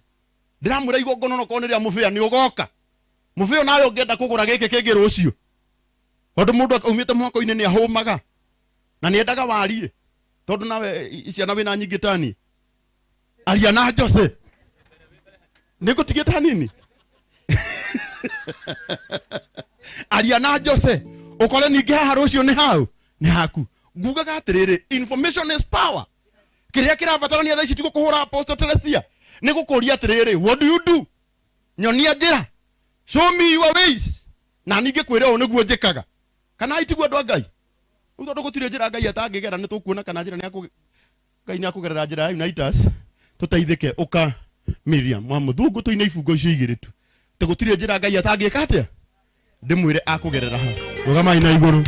Ndiramwira igongona no korwo ni ria mubia ni ugoka. Mubia nawe ungienda kugura giki kingi rucio. Tondu mundu aumite mwako-ini ni ahumaga na ni endaga warie. Tondu nawe ciana wina nyingi tani. Aria na Jose. Nigutigite hanini. Aria na Jose. Ukore ningi haha rucio ni hau ni haku. Ngugaga atiriri, information is power. Kiria kirabatarania thaa ici ti gukuhura Apostle Teresia. Ni gukuria atiriri, what do you do? Nyonia njira. Show me your ways. Na ningi kwira uu niguo njikaga. Kana itiguo andu a Ngai. Riu tondu gutire njira Ngai atangigera ni tukuona kana njira ni aku Ngai ni akugerera njira ya Unitas tuteithike. Uka Miriam wa muthungu tuine ibungo icio igiri tu. Ti gutire njira Ngai atangika atia? Ndimwire akugerera ha. Rugamai na iguru.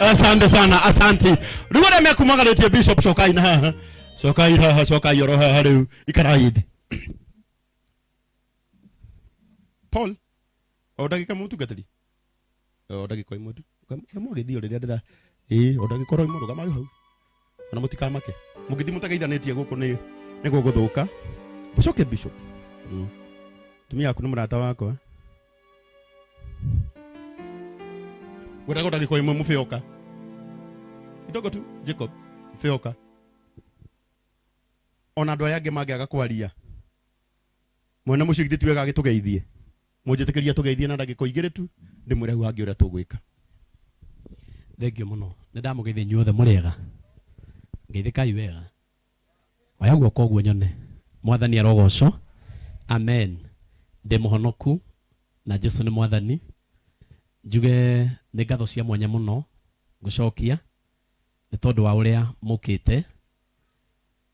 Asante sana, asante. Riu aria mekumagarĩtie Bishop cokai na haha. Cokai haha, cokai oro haha riu ikarai thĩ. Paul, o ndagĩka mũtungatĩri. O ndagĩka imwe tu. Kamwe gĩthiĩ rĩrĩa ndĩra. Ĩĩ, o ndagĩka oro imwe rũgamai hau. Ona mũtikamake. Mũngĩthiĩ mũtageithanĩtie gũkũ nĩ gũgũthũka. Mũcoke Bishop. Tumia yaku nĩ mũrata wakwa. Ngwendaga ndagĩka imwe mũbĩoka. Kidogo tu Jacob feoka. Ona andu aria angi mangiaga kwaria mwena mucio githĩ ti wega agĩtũgeithie. Mũnjĩtĩkĩria tũgeithie na ndagĩka igĩrĩ tu ndĩmwĩre hau hangĩ ũrĩa tũgwĩka. Thengio mũno. Nĩ ndamũgeithia inyuothe mũrĩega. Ngeithĩkai wega. Oya guoko ũguo nyone. Mwathani arogocwo. Amen. Ndĩ mũhonoku na Jesu nĩ mwathani. Njuge nĩ ngatho cia mwanya mũno ngũcokia nĩ tondũ wa ũrĩa mũkĩte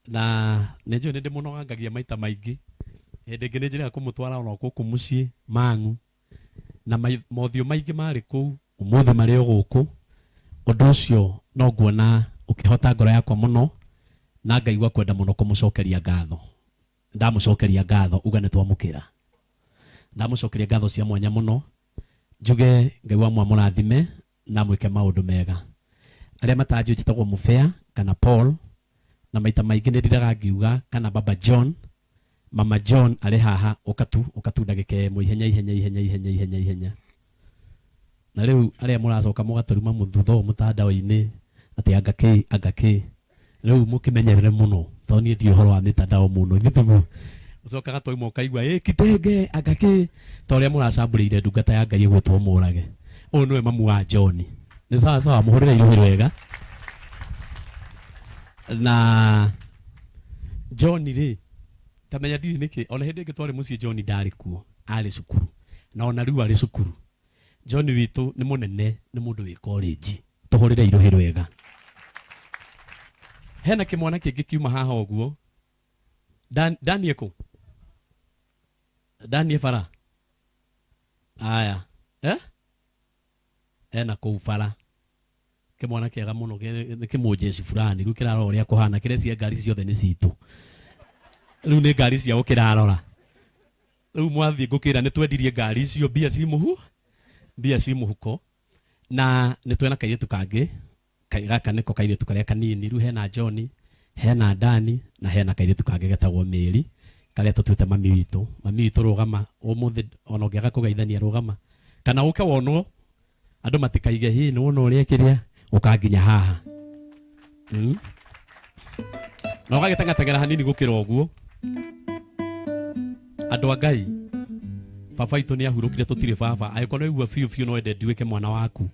na nĩ njũĩ nĩ ndĩmũnogangagia maita maingĩ. Hĩndĩ ĩngĩ nĩ njĩraga kũmũtwara ona gũkũ mũciĩ Mang'u na mothiũ maingĩ marĩ kũu ũmũthĩ marĩ o gũkũ. Ũndũ ũcio no nguona ũkĩhota ngoro yakwa mũno na ngaigua kwenda mũno kũmũcokeria ngatho. Ndamũcokeria ngatho uga nĩ twamũkĩra. Ndamũcokeria ngatho cia mwanya mũno. Njuge Ngai wa mwamũrathime na mwĩke maũndũ mega. Arĩa matanjũĩ njĩtagwo Mũbea kana Paul na maita maingĩ nĩ ndiraga ngiuga kana Baba John. Mama John arĩ haha ũkatu ndagĩka ĩmwe ihenya ihenya ihenya ihenya ihenya ihenya. Na rĩu arĩa mũracoka mũgatũruma mũthutho mũtandao-inĩ atĩ anga kĩ anga kĩ. Rĩu mũkĩmenyerere mũno tondũ niĩ ndiũĩ ũhoro wa mĩtandao mũno. Ithuĩ tiguo ũcokaga twauma ũkaigua ĩ kitenge anga kĩ ta ũrĩa mũracambũrĩire ndungata ya Ngai ĩgwĩtwo Mũrage. Ũyũ nĩwe mamu wa John. Nĩ sawa sawa, mũhũrĩre irũhĩ wega. Na John rĩ tamenya ndiũĩ nĩkĩ ona hĩndĩ ĩngĩ twarĩ mũciĩ John ndarĩ kuo, arĩ cukuru na ona rĩu arĩ cukuru. John witũ nĩ mũnene, nĩ mũndũ wĩ college. Tũhũrĩre irũhĩ rwega. Hena kĩmwana kĩngĩ kiuma haha ũguo. Dani eko? Dani bara. Aya. Eh? Ena kũu bara. Kĩmwana kĩega mũno nĩ kĩmũnjeci fulani rĩu kĩrarora ũrĩa kũhana kĩrecia ngari ciothe nĩ citũ. Rĩu nĩ ngari ciao kĩrarora. Rĩu mwathiĩ ngũkĩra nĩ twendirie ngari icio mbia ci mũhu mbia ci mũhuko na nĩ twena kairĩtu kangĩ gaka nĩko kairĩtu karĩa kanini rĩu hena John hena Dani na hena kairĩtu kangĩ getagwo Mary karĩa tũtuĩte mami witũ rũgama ũmũthĩ ona ũngĩaga kũgeithania rũgama kana ũke wonwo andũ matikaige hĩ nĩ wona ũrĩa kĩrĩa ũkanginya haha na ũgagĩteng'ateng'era hanini gũkĩra ũguo andũ a Ngai baba itũ nĩ ahurũkire tũtirĩ baba angĩkorwo nĩ waigua biũ biũ no wende nduĩke mwana waku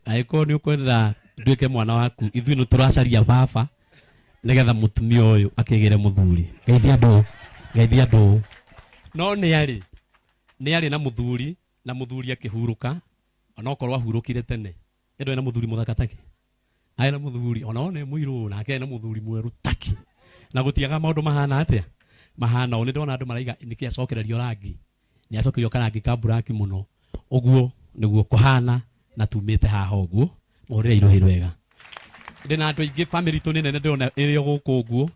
angĩkorwo nĩ ũkwenda nduĩke mwana waku ithuĩ nĩ tũracaria baba nĩgetha mũtumia ũyũ akĩgĩre mũthuri geithia andũ no nĩ arĩ na mũthuri na mũthuri akĩhurũka onokorwo ahurũkire tene endo ena mũthuri mũthaka take arĩ na mũthuri ona one mũirũ nake ena mũthuri mwerũ take na gũtiaga maũndũ mahana atĩa mahana nĩ ndona andũ maraiga nĩkĩ acokererio rangi nĩ acokerio karangi ka buraki mũno ũguo nĩguo kũhana na tumĩte haha ũguo mũhũrĩre irohi rwega ndĩna andũ aingĩ family itũ nĩ nene ndĩrona ĩrĩ o gũkũ ũguo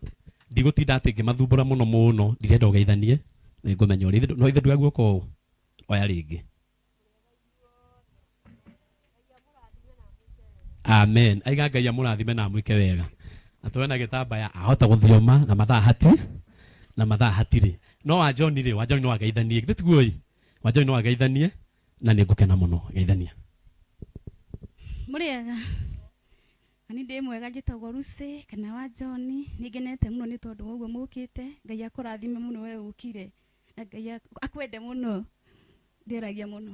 ndigũtinda atĩ ngĩmathumbũra mũno mũno ndirenda ũgeithanie nĩ ngũmenya ũrĩa no ithe nduoya guoko ũũ oya rĩngĩ amen aiga Ngai amũrathime na amwĩke wega na tuwe na gĩtambaya ahota gũthioma na mathaa hati na mathaa hatirĩ no wa John rĩ wa John no ageithanie githĩ tiguo ĩ wa John no ageithanie na nĩ ngũkena mũno geithania mũrĩega ani ndĩ mwega njĩtagwo Lucy kana wa John nĩ ngenete mũno nĩ tondũ wa ũguo mũkĩte Ngai akũrathime mũno we ũkire na Ngai akwende mũno ndĩragia mũno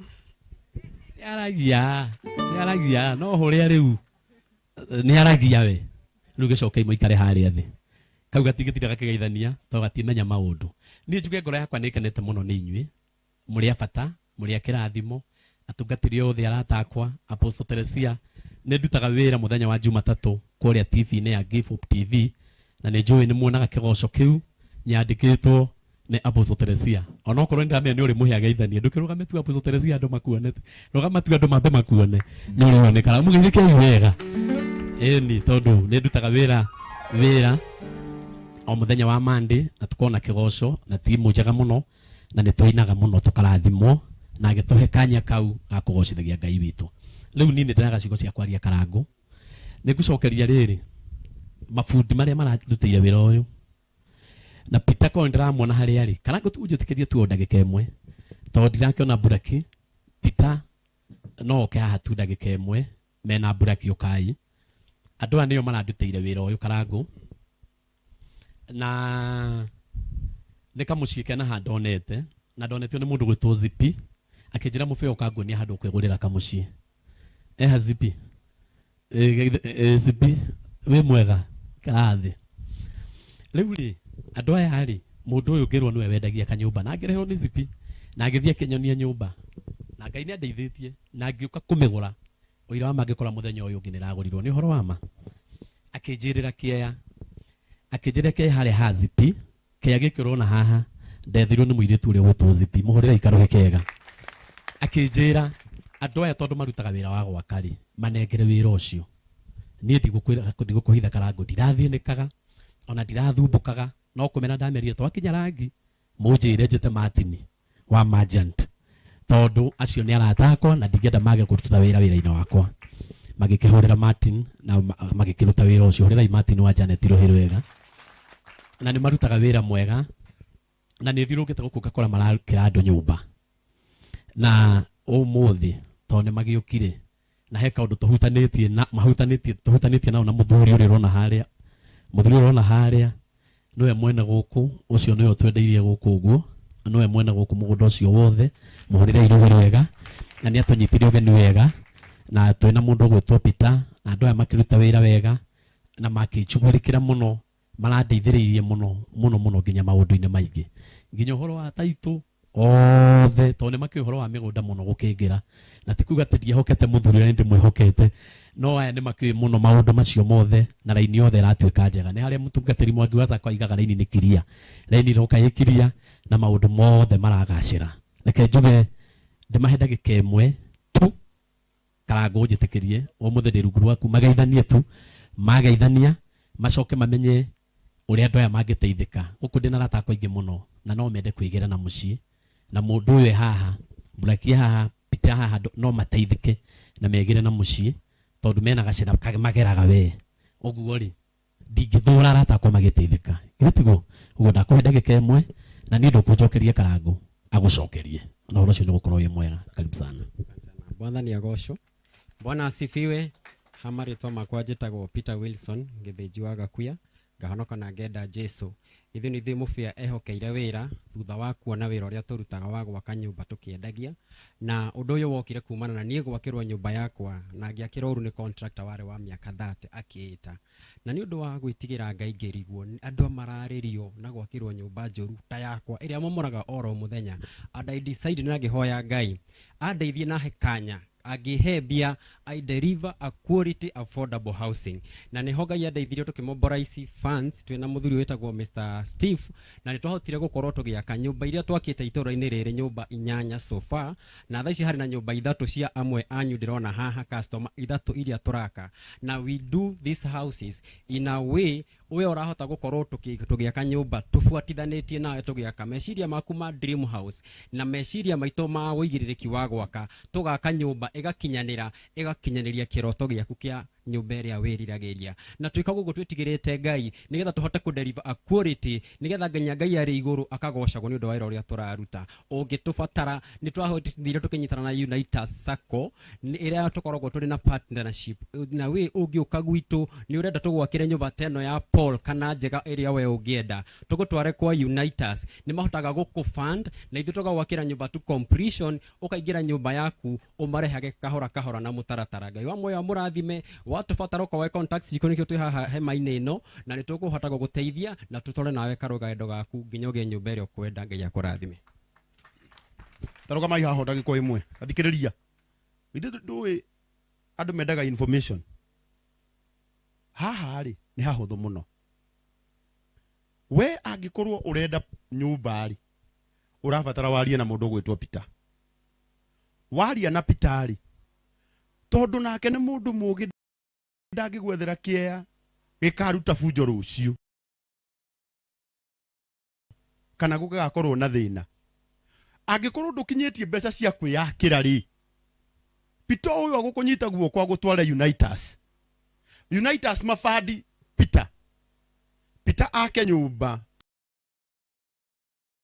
nĩaragia no hũrĩa rĩu nĩaragia we rĩu gĩcoke mũikare harĩa thĩ kau gatingĩtinda gakĩgeithania tondũ gatimenya maũndũ niĩ njuge ngoro yakwa nĩ ĩkenete mũno nĩ inyuĩ mũrĩ a bata mũrĩ a kĩrathimo atungatĩri othe arata akwa Apostle Teresia nĩ ndutaga wĩra mũthenya wa Jumatatũ kũrĩa TV-inĩ ya Give Hope TV na nĩ njũĩ nĩ muonaga kĩgoco kĩu nyandĩkĩtwo nĩ Apostle Teresia onokorwo nĩ ndamenya nĩ ũrĩ mũhe ageithanie ndũkĩrũgame tu Apostle Teresia andũ makuone rũgama tu andũ mambe makuone nĩ ũrĩonekana mũgeithĩkei wega ĩni tondũ nĩ ndutaga wĩra o mũthenya wa Monday na tukona kĩgoco na timu njega mũno na nĩ tũinaga mũno tũkarathimwo na agĩtũhe kanya kau ga kũgocithagia Ngai witũ rĩu niĩ nĩ ndĩraga ciugo cia kwaria Karangũ nĩ ngũcokeria rĩrĩ mabundi marĩa mararutĩire wĩra ũyũ na Peter ko ndĩramuona harĩa arĩ Karangũ tu ũnjĩtĩkĩrie tu o ndagĩka ĩmwe tondũ ndirakĩona Buraki Peter no oke haha tu ndagĩka ĩmwe mena Buraki ũkai andũ aya nĩo marandutĩire wĩra ũyũ Karangũ na nĩ kamũciĩ kena handũ ndonete na ndonetio nĩ mũndũ gwĩtwo Zipi akĩnjĩra mũbeo ũkanguonia handũ ũkwĩgũrĩra kamũciĩ eha Zipi Zipi wĩ mwega karathĩ rĩu rĩ andũ aya rĩ mũndũ ũyũ ngĩrwo nĩwe wendagia kanyũmba na ngĩrehwo nĩ Zipi na ngĩthiĩ akĩnyonia nyũmba na Ngai nĩ andeithĩtie na ngĩũka kũmĩgũra ũira wa ma ngĩkora mũthenya ũyũ ũngĩ nĩragũrirwo nĩ ũhoro wa ma akĩnjĩrĩra kĩea harĩa ha Zipi kĩea gĩkĩ ũrona haha ndethirwo nĩ mũirĩtu ũrĩa ũgwĩtwo Zipi mũhũrĩre ikarũhĩ kega akĩnjĩra andũ aya tondũ marutaga wĩra wa gwaka rĩ manengere wĩra ũcio niĩ ndigũkũhitha Karangũ ndirathĩnĩkaga ona ndirathumbũkaga no kũmena ndamerire twakinya rangi mũnjĩre njĩte Martin wa Merchant tondũ acio nĩ arata akwa na ndingĩenda mage kũruta wĩra wĩra-inĩ wakwa magĩkĩhũrĩra Martin na magĩkĩruta wĩra ũcio hũrĩrai Martin wa Janet rũhĩ rwega na nĩ marutaga wĩra mwega na nĩ thiũrũkĩte gũkũ ngakora marakĩra andũ nyũmba na ũmũthĩ tondũ nĩ magĩũkire na he kaũndũ tũhutanĩtie na mahutanĩtie tũhutanĩtie nao na mũthuri ũrĩa ũrona harĩa mũthuri ũrĩa ũrona harĩa nĩwe mwene gũkũ ũcio nĩwe ũtwendeirie gũkũ ũguo nĩwe mwene gũkũ mũgũnda ũcio wothe mũhũrĩre irũhĩ rwega na nĩ atũnyitire ũgeni wega na twĩna mũndũ ũgwĩtwo Peter na andũ aya makĩruta wĩra wega na makĩnjugũrĩkĩra mũno marandeithĩrĩirie mũno mũno mũno nginya maũndũ-inĩ maingĩ nginya ũhoro wa taitũ othe tondũ nĩ makĩũĩ ũhoro wa mĩgũnda mũno gũkĩngĩra na ti kuga atĩ ndiehokete mũthuri ũrĩa nĩ ndĩmwĩhokete no aya nĩ makĩũĩ mũno maũndũ macio mothe na raini yothe ĩratuĩka njega nĩ harĩa mũtungatĩri Mwangi wa Zakwa aigaga raini nĩ kiria raini ĩroka ĩ kiria na maũndũ mothe maragacĩra reke njuge ndĩmahe ndagĩka ĩmwe tu Karangũ njĩtĩkĩrie ũmũthĩ ndĩ rungu rwaku mageithanie tu mageithania macoke mamenye Ũrĩa andũ aya mangĩteithĩka. Gũkũ ndĩna arata akwa aingĩ mũno na no mende kwĩgĩra na mũciĩ na mũndũ ũyũ e haha, Blackie haha, Peter haha, no mateithĩke na megĩre na mũciĩ tondũ mena gacĩra mageraga we. Ũguo rĩ, ndingĩthũra arata akwa magĩteithĩka. Githĩ tiguo? Ũguo ndakũhe ndagĩka ĩmwe na niĩ ndũkũnjokeria Karangũ agũcokerie. Na ũhoro ũcio nĩ ũgũkorwo wĩ mwega. Karibu sana. Bwana agocwo. Bwana asifiwe. Ha marĩtwa makwa njĩtagwo Peter Wilson, Gĩthĩnji wa Gakuya, ngahonoka na ngenda Jesu. Ithuĩ nĩ ithuĩ mũbĩa ehokeire wĩra thutha wa kuona wĩra ũrĩa tũrutaga wa gwaka nyũmba tũkĩendagia, na ũndũ ũyũ wokire kumana na niĩ gwakĩrwo nyũmba yakwa na ngĩakĩrwo ũru nĩ contractor warĩ wa mĩaka 30 akĩĩta, na nĩ ũndũ wa gwĩtigĩra Ngai ngĩrigwo andũ mararĩrio na gwakĩrwo nyũmba njũru ta yakwa ĩrĩa momoraga oro mũthenya, and I decided na ngĩhoya Ngai andeithie na he kanya angĩhe mbia I deliver a quality affordable housing. Na nĩho Ngai andeithirie tũkĩmobilize funds twĩna mũthuri wĩtagwo Mr Steve, na nĩ twahotire gũkorwo tũgĩaka nyũmba iria twakĩte itũũra-inĩ rĩrĩ, nyũmba 8 so far, na thaa ici harĩ na nyũmba 3 cia amwe anyu ndĩrona haha customer 3 iria tũraka. Na we do these houses in a way we ũrahota gũkorwo tũgĩaka nyũmba tũbuatithanĩtie nawe tũgĩaka meciria maku ma dream house na meciria maitũ ma ũigĩrĩrĩki wa gwaka, tũgaka nyũmba ĩgakinyanĩra, ĩgakinyanĩria kĩroto gĩaku kĩa nyũmba ĩrĩa wĩriragĩria. Na twĩkaga ũguo twĩtigĩrĩte Ngai nĩgetha tũhote kũ deliver a quality, nĩgetha nginya Ngai arĩ igũrũ akagocagwo nĩ ũndũ wa wĩra ũrĩa tũraruta. Ũngĩtũbatara nĩ twahotithire tũkĩnyitana na Unitas Sacco ĩrĩa tũkoragwo tũrĩ na partnership na we ũngĩũka gwitũ nĩ ũrenda tũgwakĩre nyũmba ta ĩno ya Paul kana njega ĩrĩa we ũngĩenda, tũgũtware kwa Unitas, nĩ mahotaga gũkũ fund na ithuĩ tũgagwakĩra nyũmba to completion, ũkaingĩra nyũmba yaku ũmarehage kahora kahora na mũtaratara. Ngai wa muoyo amũrathime. Watũbatara ũkoe contacts citũ nĩkĩo twĩ haha hema-inĩ ĩno, na nĩ tũkũhota gũgũteithia na tũtware nawe karũgendo gaku nginya ũgĩe nyũmba ĩrĩa ũkwenda. Ngai akũrathime. Tarũgamai haha ndagĩka ĩmwe, athikĩrĩria. Ithuĩ ndũĩ andũ mendaga information. Haha rĩ nĩ hahũthũ mũno. We angĩkorwo ũrenda nyũmba rĩ, ũrabatara warie na mũndũ ũgwĩtwo Peter. Waria na Peter rĩ, tondũ nake nĩ mũndũ mũũgĩ ndangĩgwethera kĩea gĩkaruta bunjo rũciũ kana gũgakorwo na thĩna. Angĩkorwo ndũkinyĩtie mbeca cia kwĩyakĩra rĩ, Peter ũyũ agũkũnyita guoko agũtware Unitas. Unitas mabandi Peter. Peter ake nyũmba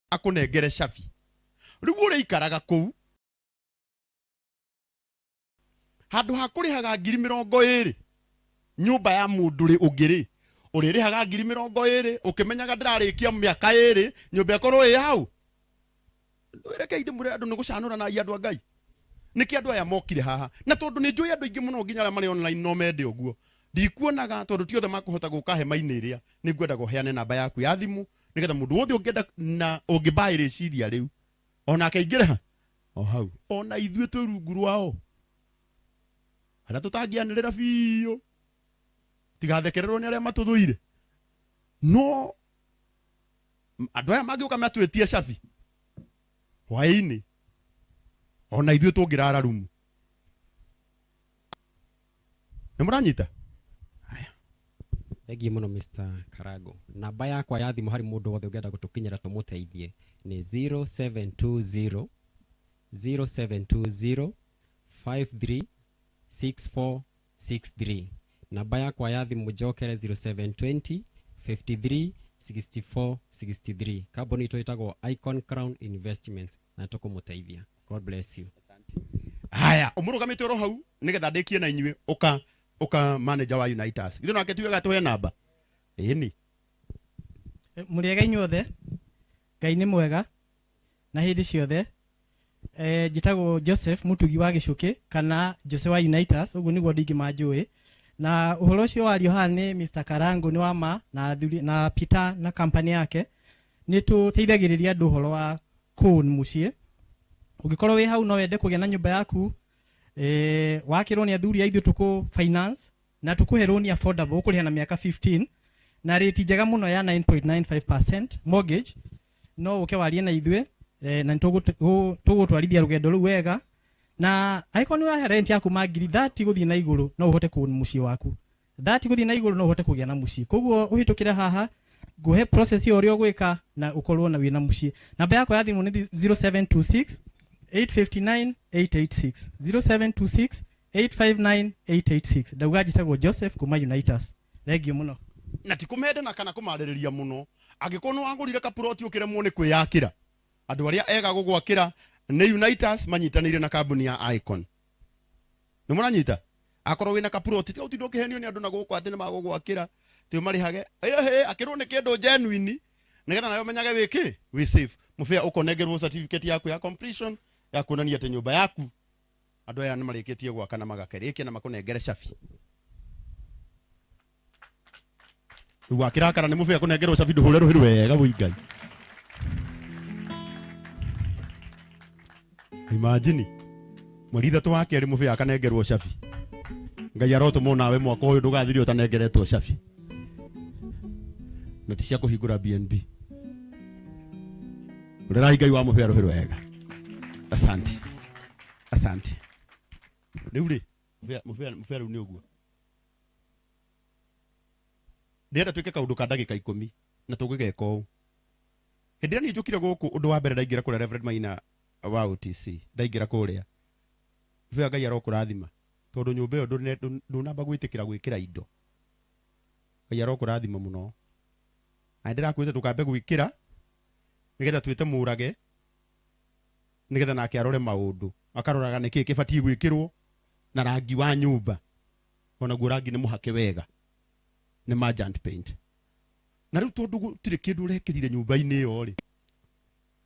akũnengere cabi. Rĩu ũrĩikaraga kũu handũ ha kũrĩhaga 20,000 nyũmba ya mũndũ rĩ ũngĩ rĩ, ũrĩrĩhaga 20,000 ũkĩmenyaga ndĩrarĩkia mĩaka 2 nyũmba ĩkorwo ĩ hau. Rekei ndĩmwĩre andũ nĩ gũcanũra na andũ a Ngai. Nĩkĩ andũ aya mokire haha? Na tondũ nĩ njũĩ andũ aingĩ mũno nginya arĩa marĩ online no mende ũguo. Ndikuonaga tondũ ti othe makũhota gũka hema-inĩ ĩrĩa. Nĩ ngwendaga ũheane namba yaku ya thimũ nĩgetha mũndũ wothe ũngĩenda na ũngĩmbaĩ rĩciria rĩu onake aingĩre ha o hau. Ona ithuĩ twĩ rungu rwao harĩa tũtangĩanĩrĩra biũ tigathekererwo nĩ arĩa matũthũire. No andũ aya mangĩũka matwĩtie cabi hwaĩ-inĩ ona ithuĩ tũngĩrara rumu. Nĩ mũranyita? Thengiũ mũno Mr Karango. Namba yakwa ya thimũ harĩ mũndũ wothe ũngĩenda gũtũkinyĩra tũmũteithie nĩ 0720 0720 536463. Namba yakwa ya thimũ njokere 0720 53 64 63. Kambuni itũ ĩtagwo Icon Crown Investments na tũkũmũteithia. God bless you. Haya, ũmũrũgamĩte oro hau nĩgetha ndĩkie na inyuĩ ũka manager wa Unitas. Ithuĩ nake tuigaga tũhe namba. Ĩni. Mũrĩega inyuothe. Ngai nĩ mwega na hĩndĩ ciothe. Njĩtagwo Joseph Mutugi wa Gĩcũkĩ kana Jose wa Unitas, ũguo nĩguo andũ aingĩ manjũĩ. Na ũhoro ũcio wario haha nĩ Mr Karango nĩ wa ma na na Peter na company yake. Nĩ tũteithagĩrĩria andũ ũhoro wa kũn mũciĩ. Ũngĩkorwo wĩ hau no wende kũgĩa na nyũmba yaku, wakĩrwo nĩ athuri a ithuĩ tũkũ finance na tũkũhe loan affordable ũkũrĩha na mĩaka 15 na rate njega mũno ya 9.95% mortgage. No ũke warie na ithuĩ, na tũgũtwarithia rũgendo rũu wega. Na angĩkorwo nĩ ũrahe rent yaku ma ngiri 30 gũthiĩ na igũrũ no ũhote kũona mũciĩ waku. 30 gũthiĩ na igũrũ no ũhote kũgĩa na mũciĩ. Koguo ũhĩtũkĩre haha Nguhe process ĩyo ũrĩa ũgwĩka na ũkorwo na wĩna mũciĩ. Namba yakwa ya thimũ nĩ 0726 859 886, 0726 859 886. Ndauga njĩtagwo Joseph kuma Unitas. Thengiũ mũno. Na ti kũmenda na kana kũmarĩrĩria mũno. Angĩkorwo nĩ wagũrire kapuroti ũkĩremwo nĩ kwĩyakĩra, andũ arĩa ega gũgwakĩra nĩ Unitas manyitanĩire na kambuni ya Icon. Nĩ mũranyita? Akorwo wĩna kapuroti tiga ũtinde ũkĩhenio nĩ andũ na gũkũ atĩ nĩ magũgwakĩra, ti ũmarĩhage. Ĩhĩ, akĩrwo nĩ kĩndũ genuine nĩgetha nawe ũmenyage wĩ kĩ? Wĩ safe. Mũbĩa ũkonengerwo certificate yaku ya completion ya kuonania atĩ nyũmba yaku andũ aya nĩ marĩkĩtie gwaka na magakĩrĩkia na makũnengere cabi. Rĩu wakĩrakara nĩ mũbĩa kũnengerwo cabi ndũhũre rũhĩ rwega wĩ Ngai. Imagine mweri ithatũ wa kerĩ mũbĩa akanengerwo cabi. Ngai arotũmwo nawe mwaka ũyũ ndũgathirie ũtanengeretwo cabi. Na ti cia kũhingũra BNB. Ũrerai Ngai wa mũbĩa rũhĩ rwega. Asante. Asante. Rĩu rĩ, mũbĩa rĩu nĩ ũguo. Ndĩrenda twĩke kaũndũ ka ndagĩka 10 na tũgĩgeka ũũ. Hĩndĩ ĩrĩa niĩ njũkire gũkũ, ũndũ wa mbere ndaingĩra kũrĩa Reverend Maina wa OTC, ndaingĩra kũrĩa. Mũbĩa Ngai arokũrathima tondũ nyũmba ĩyo ndũnamba gwĩtĩkĩra gwĩkĩra indo. Ngai arokũrathima mũno. Na ndĩrakwĩte tũkambe gwĩkĩra nĩgetha twĩte mũrage, nĩgetha nake arore maũndũ, akaroraga nĩkĩĩ kĩbatiĩ gwĩkĩrwo na rangi wa nyũmba. Onaguo rangi nĩ mũhake wega, nĩ merchant paint. Na rĩu tondũ gũtirĩ kĩndũ ũrekĩrire nyũmba-inĩ ĩyo rĩ,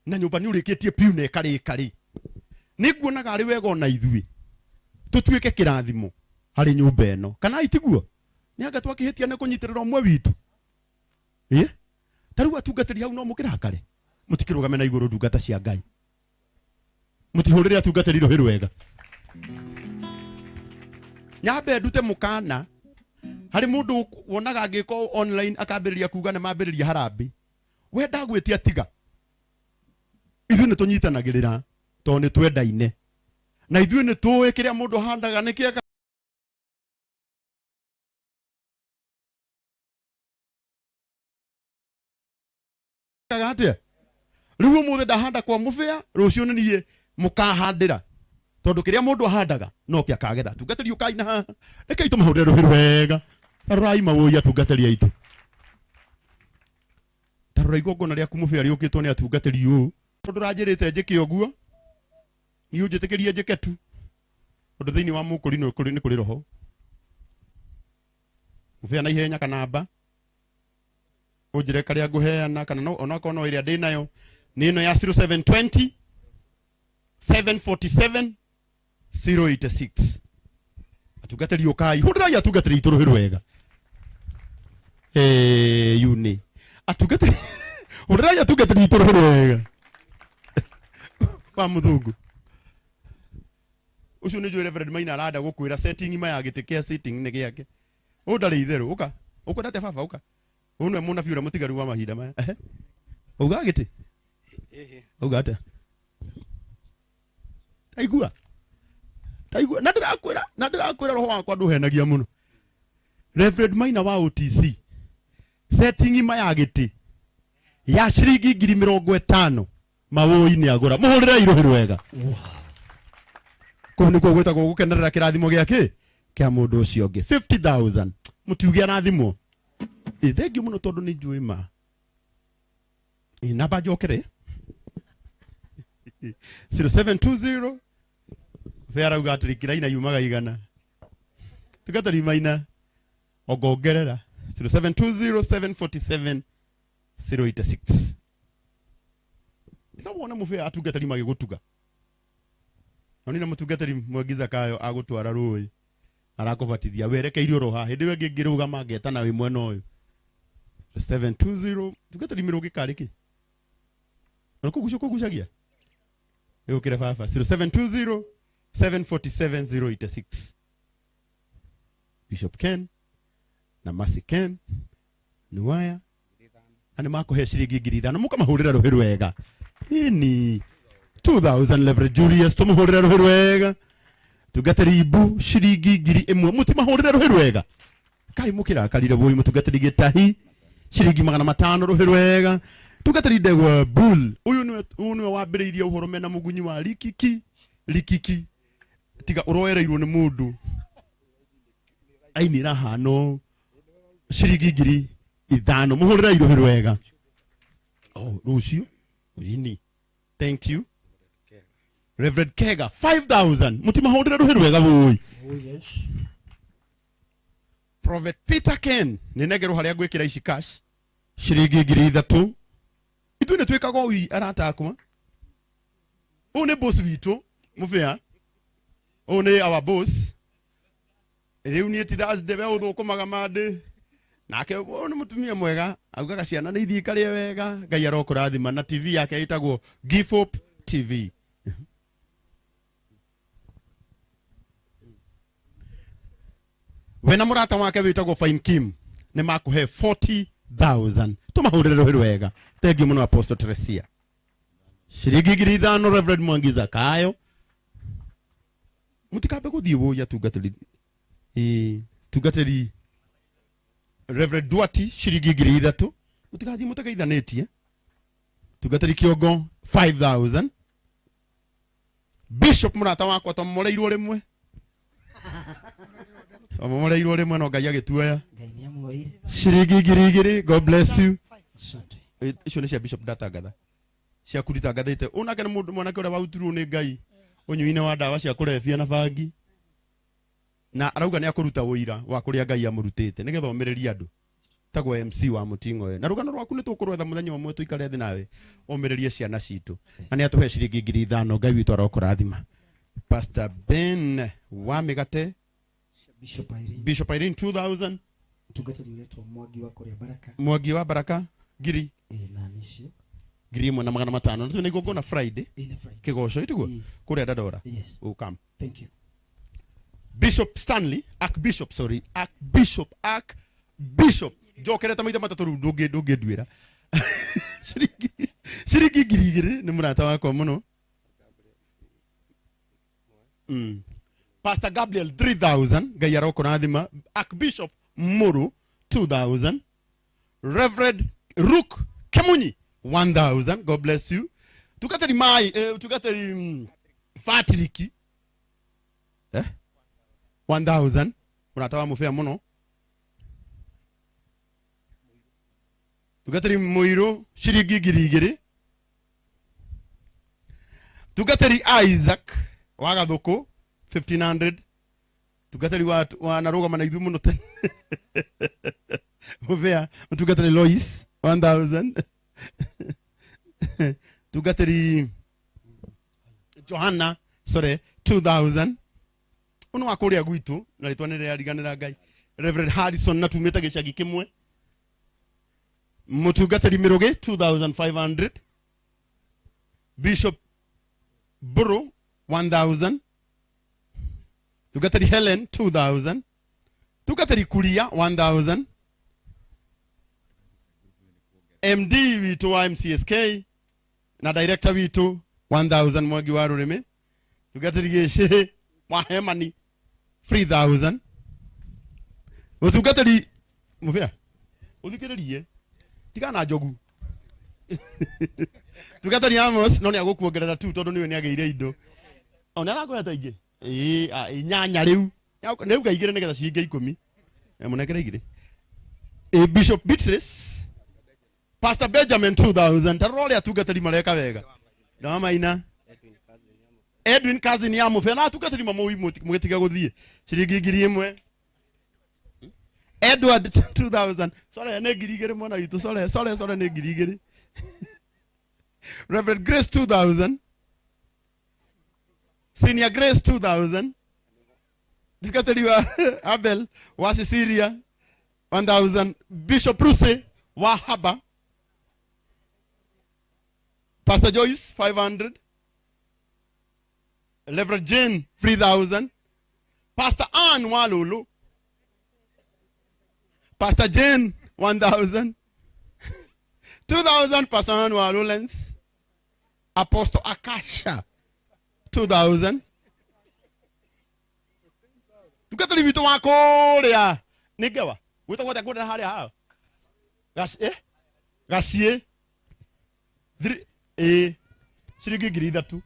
na nyũmba nĩ ũrĩkĩtie piũ na ĩkarĩka rĩ, nĩ nguonaga arĩ wega ona ithuĩ tũtuĩke kĩrathimo harĩ nyũmba ĩno. Kana itiguo? Nĩ anga twakĩhĩtia nĩ kũnyitĩrĩra ũmwe witũ. Ĩ? Ta rĩu atungatĩri hau no mũkĩrakare, mũtikĩrũgame na igũrũ ndungata cia Ngai, mũtihũrĩre atungatĩri rũhĩ rwega. Nyambe ndute mũkana harĩ mũndũ wonaga angĩko online akambĩrĩria kuga nĩ mambĩrĩria harambĩ. We ndagwĩtia tiga. Ithuĩ nĩ tũnyitanagĩrĩra tondũ nĩ twendaine, na ithuĩ nĩ tũĩ kĩrĩa mũndũ ahandaga nĩ kĩega. Atĩa? Rĩu ũmũthĩ ndahanda kwa mũbĩa, rũciũ nĩ niĩ mũkahandĩra, tondũ kĩrĩa mũndũ ahandaga no kĩa akagetha. Atungatĩri ũkai na haha, rekei tũmahũrĩre rũhĩ rwega. Ta rorai mawũi atungatĩri aitũ. Ta rora igongona rĩaku mũbĩa rĩũkĩtwo nĩ atungatĩri ũũ. Tondũ ũranjĩrĩte njĩke ũguo, niĩ ũnjĩtĩkĩrie njĩke tu, tondũ thĩinĩ wa mũkũri nĩ kũrĩ roho. Mũbĩa na ihenya kanamba ũnjĩre karĩa ngũheana, kana no onakorwo no ĩrĩa ndĩ nayo nĩ ĩno ya 0720 747 086. Atungatĩri ũkai, hũrĩrai atungatĩri aitũ rũhĩ rwega. Yuni. Atungatĩri, hũrĩrai atungatĩri aitũ rũhĩ rwega. Wa mũthungu. Ũcio nĩ njũĩ Reverend Maina arenda gũkwĩra setting ma ya gĩtĩ kĩa sitting nĩ gĩake. Ũyũ ndarĩ itherũ, ũka. Ũkwenda atĩa baba, ũka. Ũyũ nĩwe mũnabii ũrĩa mũtigaru wa mahinda maya. Ehe. Auga gĩtĩ? Auga atĩa? Taigua. Taigua. Na ndĩrakwĩra, na ndĩrakwĩra roho wakwa ndũhenagia mũno. Reverend Maina wa OTC, setting ma ya gĩtĩ ya ciringi ngiri mĩrongo ĩtano mawũi nĩ agũra. Mũhũrĩre irũhĩ rwega. Kũu nĩkuo gwĩtagwo gũkenerera kĩrathimo gĩa kĩ? Kĩa mũndũ ũcio ũngĩ. 50,000. Mũtiuge arathimwo. Ĩ, thengiũ mũno tondũ nĩ njũĩ ma. Ĩ, namba njokere. 0720. Bea arauga atĩrĩ, kĩraina yumaga igana. Tungatĩri Maina, ongongerera. 0720 747 086. Tiga wone mũbĩa atungatĩri magĩgũtuga. No nina mũtungatĩri Mwangi Zakayo agũtwara rũĩ, arakũbatithia werekeirio oro haha. Hĩndĩ ĩyo ĩngĩ ngĩrũgama ngetana wĩ mwena ũyũ. 720. Tungatĩri mĩrũngĩ karĩ kĩ? Na kũgucia kũgucagia? Ĩgũkĩre baba. 0720 747 086. Bishop Ken na Mercy Ken Nuaya na nĩ makũhe ciringi ngiri ithano, mũkamahũrĩra rũhĩ rwega. Ĩni 2000 Reverend Julius, tũmũhũrĩre rũhĩ rwega. Tungatĩri Ibu ciringi ngiri ĩmwe, mũtimahũrĩre rũhĩ rwega. Kai mũkĩrakarire wũi mũtungatĩri Gĩtahi Ciringi 500 ruhi rwega. Tungatĩri ndegwa bull. Uyu niwe wambĩrĩirie ũhoro mena mũgunyi wa likiki likiki. Tiga ũroereirwo nĩ mũndũ. Ainira hano ciringi 5,000 muhurira iruhi rwega. Oh, rucio ini. Thank you. Reverend Kega 5,000 mutimahurira ruhi rwega woi. Oh yes. Prophet Peter Ken ninengerwo haria ngwikira ici cash ciringi 3,000. Ithuĩ nĩ twĩkaga ũi arata akwa. Ũyũ nĩ boss witũ mũbĩa. Ũyũ nĩ our boss. Rĩu niĩ ti Thursday we ũthũkũmaga Monday. Nake ũyũ nĩ mũtumia mwega augaga ciana nĩ ithiĩ ikarĩe wega. Ngai arokũrathima. Na TV yake ĩtagwo Give Hope TV. We na mũrata wake wĩtagwo Fine Kim nĩ makũhe 40,000. Tũmahũrĩre rũhĩ rwega. Thank you mũno Apostle Teresia. Ciringi 5,000 Reverend Mwangi Zakayo. Mũtikambe gũthiĩ wũi atungatĩri. Tungatĩri Reverend Duarte ciringi 3,000. Mũtigathiĩ mũtageithanĩtie. Tungatĩri Kĩongo 5,000. Bishop mũrata wakwa twamoreirwo rĩmwe. Twamoreirwo rĩmwe no Ngai agĩtuoya. Ciringi 2,000. God bless you. Icio nĩ cia Bishop ndatangatha. Ciaku nditangathĩte. Ũyũ nake nĩ mũndũ mwanake ũrĩa warutirwo nĩ Ngai ũnyui-inĩ wa ndawa cia kũrebia na bangi. Na arauga nĩ akũruta ũira wa kũrĩa Ngai amũrutĩte nĩgetha omĩrĩrie andũ. Tagwo MC wa Mũting'oe. Na rũgano rwaku nĩ tũkũrwetha mũthenya ũmwe tũikare thĩ nawe omĩrĩrie ciana citũ. Na nĩ atũhe ciringi 5,000. Ngai witũ arokũrathima. Pastor Ben wa Mĩgate, Bishop Irene. Bishop Irene 2,000. Tungatĩri ũretwo Mwangi wa kũrĩa Baraka. Mwangi wa Baraka ngiri. Na nicio. 1,500. Na twĩna igongona Friday. Ĩna Friday. Kĩgoco itiguo? Kũrĩa Dandora. Yes. Ũkam. Thank you. Bishop Stanley, Archbishop, sorry, Archbishop, Archbishop. Njokerete maita matatũ rĩu ndũngĩnduĩra. Ciringi 2,000 nĩ mũrata wakwa mũno. Pastor Gabriel 3,000, Ngai arokũrathima. Archbishop Muru 2,000. Reverend Rook Kemunyi 1,000. God bless you. Tukateri mai, tukateri Patrick 1,000. Mũrata wa mũbĩa mũno. Tukateri Mũirũ ciringi 2,000. Tukateri Isaac wa Gathũkũ 1,500. Tungatĩri wa narũgama na ithuĩ mũno tene. Mũbĩa, tungatĩri Lois 1,000. Tungatĩri Johanna, sorry, 2,000. Ũyũ wa kũrĩa gwitũ na rĩtwa nĩ rĩrariganĩra Ngai. Reverend Harrison na tumĩte gĩcagi kĩmwe. Mũtungatĩri Mĩrũgĩ 2,500. Bishop Buru 1,000. Tungatĩri Helen 2,000. Tungatĩri Kuria 1,000. MD witũ wa MCSK na director witũ 1,000 Mwangi wa Rũrĩmĩ. Tungatĩri Gĩcĩ wa Hemani 3,000. Mũtungatĩri Mũbĩa ũthikĩrĩrie tigana na njogu. Tungatĩri Amos no nĩ agũkuongerera tu tondũ nĩwe nĩagĩire indo. O nĩ arakũheta ingĩ. Inyanya rĩu. Nĩauga igĩrĩ nĩgetha ciringi 10. Mũnengere igĩrĩ. Bishop Beatrice, Pastor Benjamin 2,000. Ta rora ũrĩa atungatĩri mareka wega. Ndamaina. Edwin cousin ya Mũbĩa na atungatĩri mamũi mũgĩtiga gũthiĩ. Ciringi 1,000. Edward 2,000. Sorry nĩ 2,000 mwana witũ. Sorry sorry sorry nĩ 2,000. Reverend Grace 2,000. Senior Grace 2,000. Tungatĩri wa Abel wa Cecilia 1,000. Bishop Bruce wa Haba. Pastor Joyce 500. Reverend Jane 3,000. Pastor Ann Walulu. Pastor Jane 1,000. 2,000 Pastor Ann Walulens. Apostle Akasha 2,000. Tungatĩri witũ wa kũrĩa nĩ ngewa gwĩtagwo atĩa kũrĩa harĩa hao? Gacie ciringi 3,000.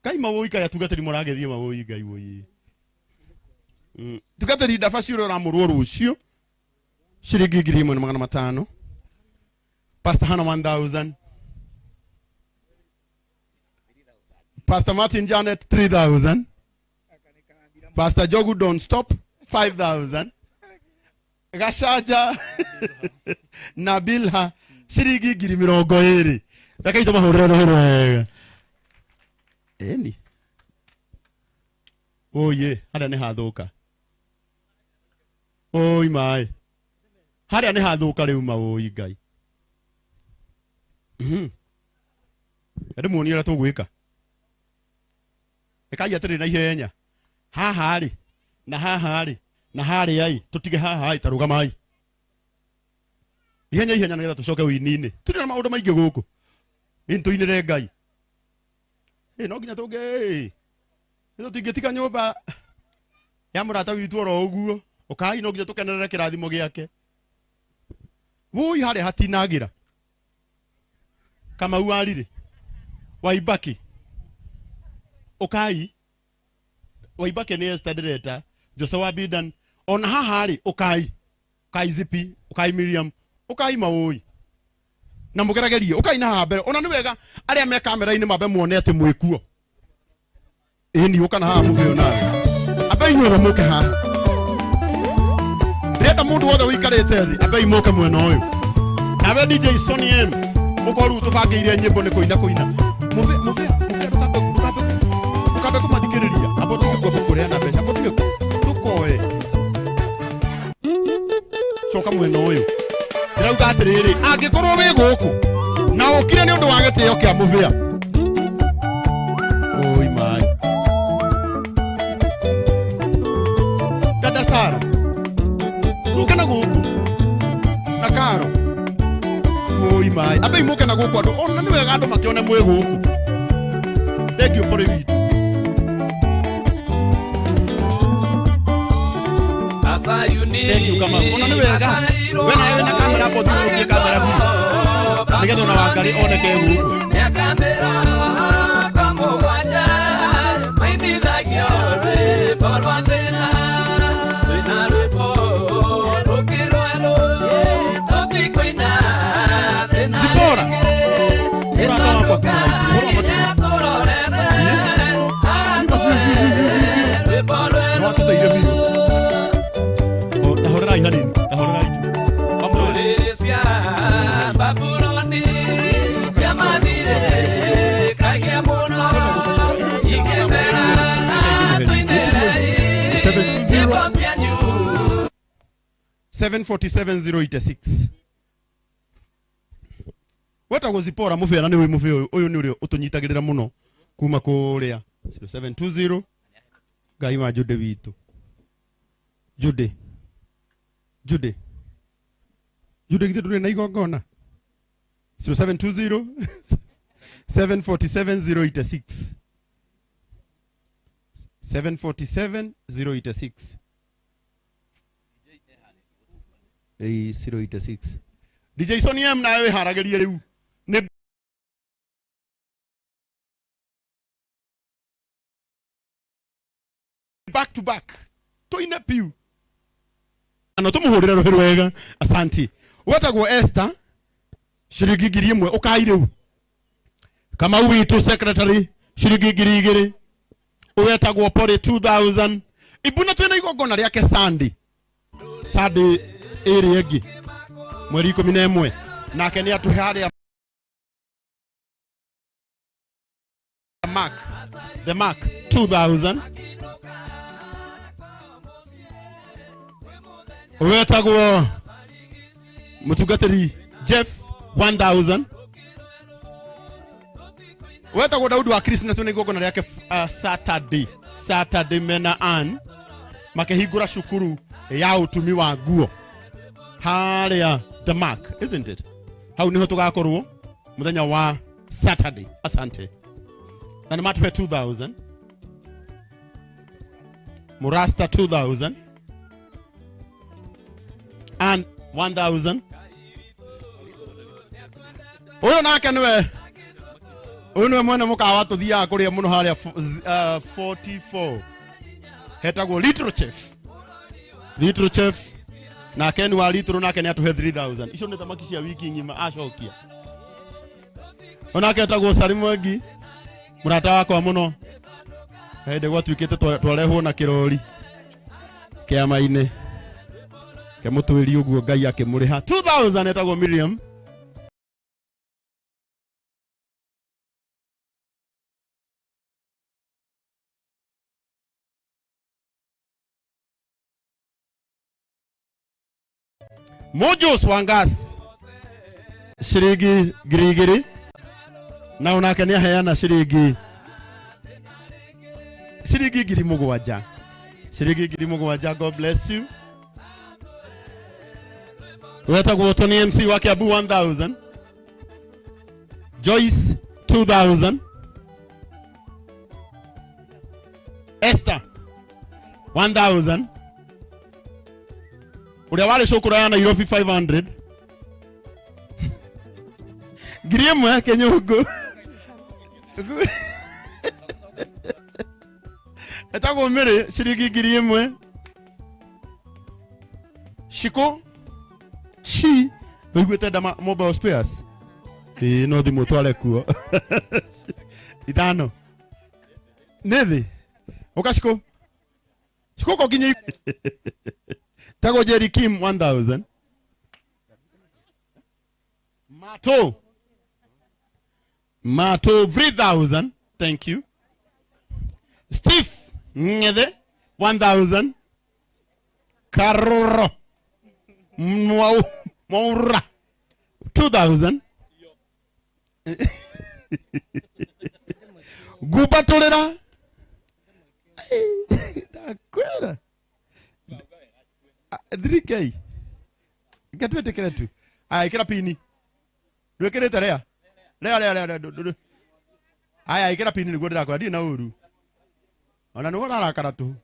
Kai mawoi kaya tungatĩri mũragĩthiĩ mawoi ngai woi. Tungatĩri ndabaci ũrĩa ũramũrwo rũciũ ciringi 1,500. Pastor Hannah 1,000. Pastor Martin Janet 3,000. Pastor Jogu Don't Stop 5,000. Gashaja Nabilha ciringi 20,000. Reke itũmahũrĩre rũhĩ wega. Eni. Oye, harĩa nĩ hathũka. Oi mai. Harĩa nĩ hathũka rĩu maũi ngai. Ndĩmuonie ũrĩa tũgwĩka. Ĩkai atĩrĩ na ihenya. Haha rĩ, na haha rĩ, na harĩa ĩ, tũtige haha ĩ, ta rũgamai. Ihenya ihenya nĩgetha tũcoke ũini-inĩ. Tũrĩ na maũndũ maingĩ gũkũ. Ĩ tũinĩre Ngai. No nginya tũnge ĩ tũtingĩtiga nyũmba ya mũrata witũ oro ũguo. Ũkai no nginya tũkenerere kĩrathimo gĩake. Wũi harĩa hatinagĩra. Kamau arire. Waibaki. Ũkai. Waibaki nĩ Esther ndĩreta. Jose wa Bidan. Ona haha rĩ ũkai. Ũkai Zipi, ũkai Miriam, ũkai mawũi. Na mũgeragerie ũkai na haha mbere. Ona nĩ wega arĩa me kamera-inĩ mambe muone atĩ mwĩkuo. Ĩni ũka na haha mũbĩo nawe. Ambei inyuothe mũke haha. Ndĩrenda mũndũ wothe ũikarĩte thĩ, ambei mũke mwena ũyũ. Nawe DJ Sony M, ũkorwo rĩu tũbangĩire nyĩmbo nĩ kũina kũina. Mũbĩ ndũkambe kũmathikĩrĩria. Amba ũtige kũreana mbeca, amba ũtige tũkoe. Coka mwena ũyũ. Ndĩrauga atĩrĩrĩ, angĩkorwo wĩ gũkũ na ũkire nĩ ũndũ wa gĩtĩo kĩa mũbĩa. Oi mai. Dada Sara, ũke na gũkũ na Karo. Oi mai. Ambei mũke na gũkũ andũ, ona nĩ wega andũ makĩone mwĩ gũkũ. Thank you for the video. Thank you Kamau. Ona nĩ wega. We nawe na kamera hapo turukie kamera biũ. Nĩgetha ona Wangari oneke gũkũ. Zipora. Mũrata wakwa kuma na Nĩwatũteire biũ. Tahorerai hanini, tahorerai. Amwe. 747,086. Wetagwo Zipora mũbĩa na nĩ ũyũ mũbĩa ũyũ nĩ ũrĩa ũtũnyitagĩrĩra mũno kuma kũrĩa 0720 Ngai wa Jude witũ. Jude. Jude. Jude githĩ ndũrĩ na igongona? 0720 747,086. 747,086. 086. DJ Sony M nawe wĩharagĩrie rĩu. Nĩ back to back. Tũine piu. Na tũmũhũrĩre rũhĩ rwega. Asanti. Wetagwo Esther ciringi 1,000 ũkai rĩu. Kamau witũ secretary ciringi 2,000. Wetagwo Pori 2,000. Ibuna twĩna igongona rĩake Sunday. Sunday ĩrĩa ĩngĩ mweri 11 nake nĩ atũhe harĩa Mark the Mark 2,000. Wetagwo mũtungatĩri Jeff 1,000. Wetagwo Daudi wa Kristo na twĩna igongona rĩake Saturday mena Ann makĩhingũra cukuru ya ũtumi wa nguo harĩa the Mark, isn't it? Hau niho tũgakorwo mũthenya wa Saturday. Asante. Na nĩ matũhe 2,000. Murasta 2,000. And 1000. Ũyũ nake nĩwe, ũyũ nĩwe mwene mũkawa tũthiaga kũrĩa mũno harĩa 44. Hetagwo Little Chef. Little Chef nake nĩ wa Little, nake nĩ atũhe 3000. Icio nĩ thamaki cia wiki ng'ima acokia. Onake etagwo Sari Mwangi, mũrata wakwa mũno. Hĩndĩ gwatuĩkĩte twarehwo na kĩrori kĩama-inĩ. Kĩmũtwĩri ũguo Ngai akĩmũrĩha 2000. Etagwo Miriam. Mojos Wangas ciringi 2000, na onake nĩ aheana ciringi 7,000. Ciringi 7,000. God bless you. Wetagwo Tony MC wa Kiambu 1000. Joyce 2000. Esther 1000. Ũrĩa warĩ cũkũra ya Nairobi 500. 1000 Kenyũngũ. Etagwo Mary ciringi 1000. Shiko shi wĩiguĩte ndama mobile spares. Ĩĩ no thimũ tware kuo. 5. Nĩ thĩ. Ũka Shiko. Shiko ko nginya. Tago Jerry Kim 1000. Mato. Mato 3000. Thank you. Steve Ngede 1000. Karoro Mwaura 2000. Gubatolera. Ndakwera. 3K. Ngatwetekere tu. Aya ikira pini. Ndwikirite rea. Rea rea rea. Aya ikira pini niguo ndirakwira ndirĩ na ũru. Ona nĩguo ũrarakara tu.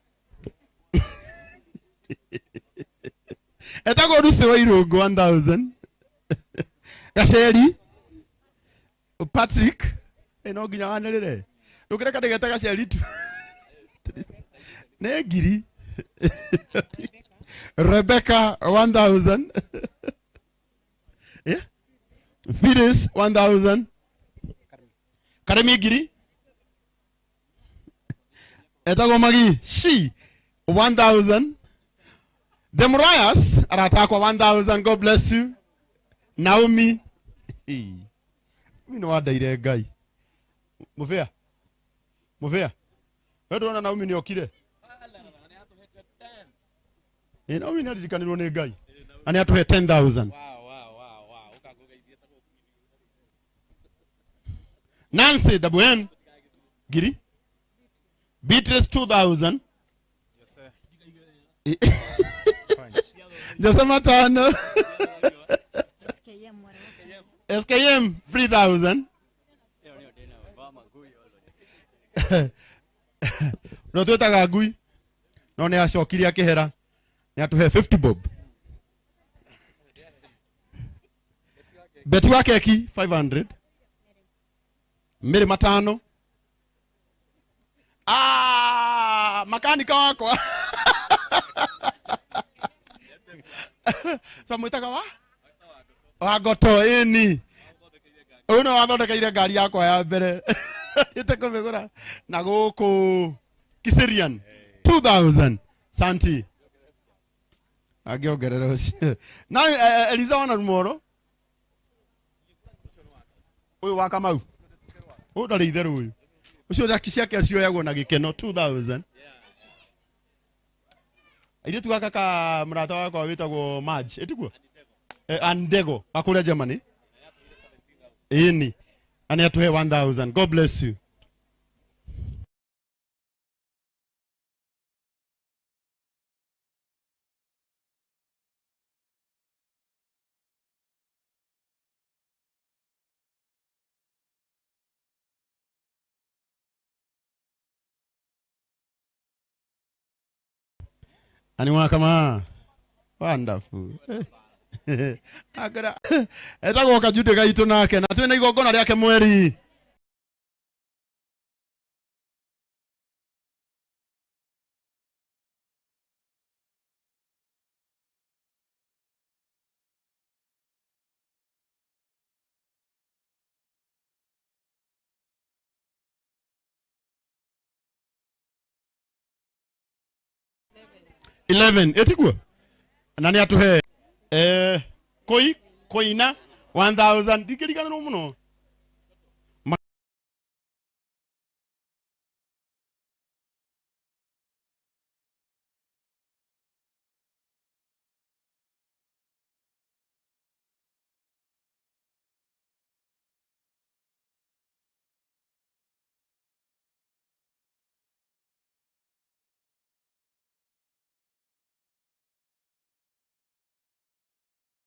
Etagwo Lucy wa Irũngũ 1000. Gaceri Patrick, no nginya wanĩrĩre. Ndũkĩreka ndĩgete Gaceri tu. Nĩ ngiri. Rebecca 1000. Yeah? Phyllis 1000. Karemi ngiri. Etagwo Magi she 1000. The Morias aratakwa 1000. God bless you. Naomi. Mi no wandaire Ngai. Muvea. Muvea. We ndona Naomi nĩ okire. Naomi nĩ aririkanirwo nĩ Ngai. Na nĩ atũhe 10,000. Nancy WN ngiri. Beatrice 2000. Jose Matano. SKM 3000. No twetaga ngui. No nĩ acokirie akĩhera. Nĩ atũhe 50 bob. Beti wa keki 500. Mary Matano. Ah, makanika wakwa. So mwitaga wa? Wa goto ĩni. Ũyũ nĩwe wathondekeire ngari yakwa ya mbere. Ĩte kũmĩgũra na gũkũ Kiserian 2000. Santi. Angĩongerera ũcio. Na Eliza wana Rumoro. Ũyũ wa Kamau. Ũyũ ndarĩ itherũ ũyũ. Ũcio njaki ciake cioyagwo na gĩkeno 2000. Airĩtu gaka ka mũrata wakwa wĩtagwo Marge, ĩtiguo? Andego, wa kũrĩa Germany. Ĩni. Na nĩ atũhe 1000. God bless you. Ani kama wonderful. Akara etagwo Kajude gaitũ nake na twĩna igongona rĩake mweri. 11 etiguo na nä atå he koi koina 1000 ndingäriganärwo må no.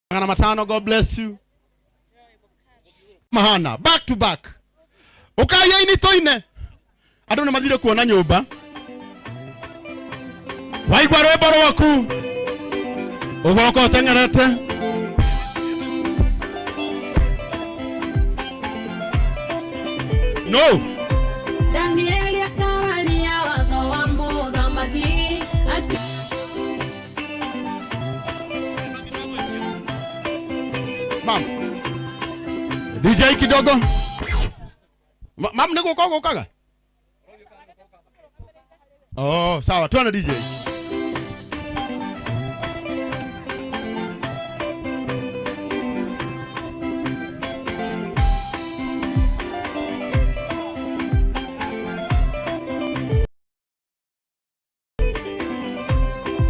500. God bless you. Mahana back to back. Ukayaini toine. Andu nĩ mathire kuona nyũmba. Waigua rwĩmbo rwaku. Ũgoka ũteng'erete. No. Danieli akararia watho wa mũthamaki. Mam. DJ kidogo. Mam nĩ gũka ũgũkaga? Oh, sawa, tuone DJ.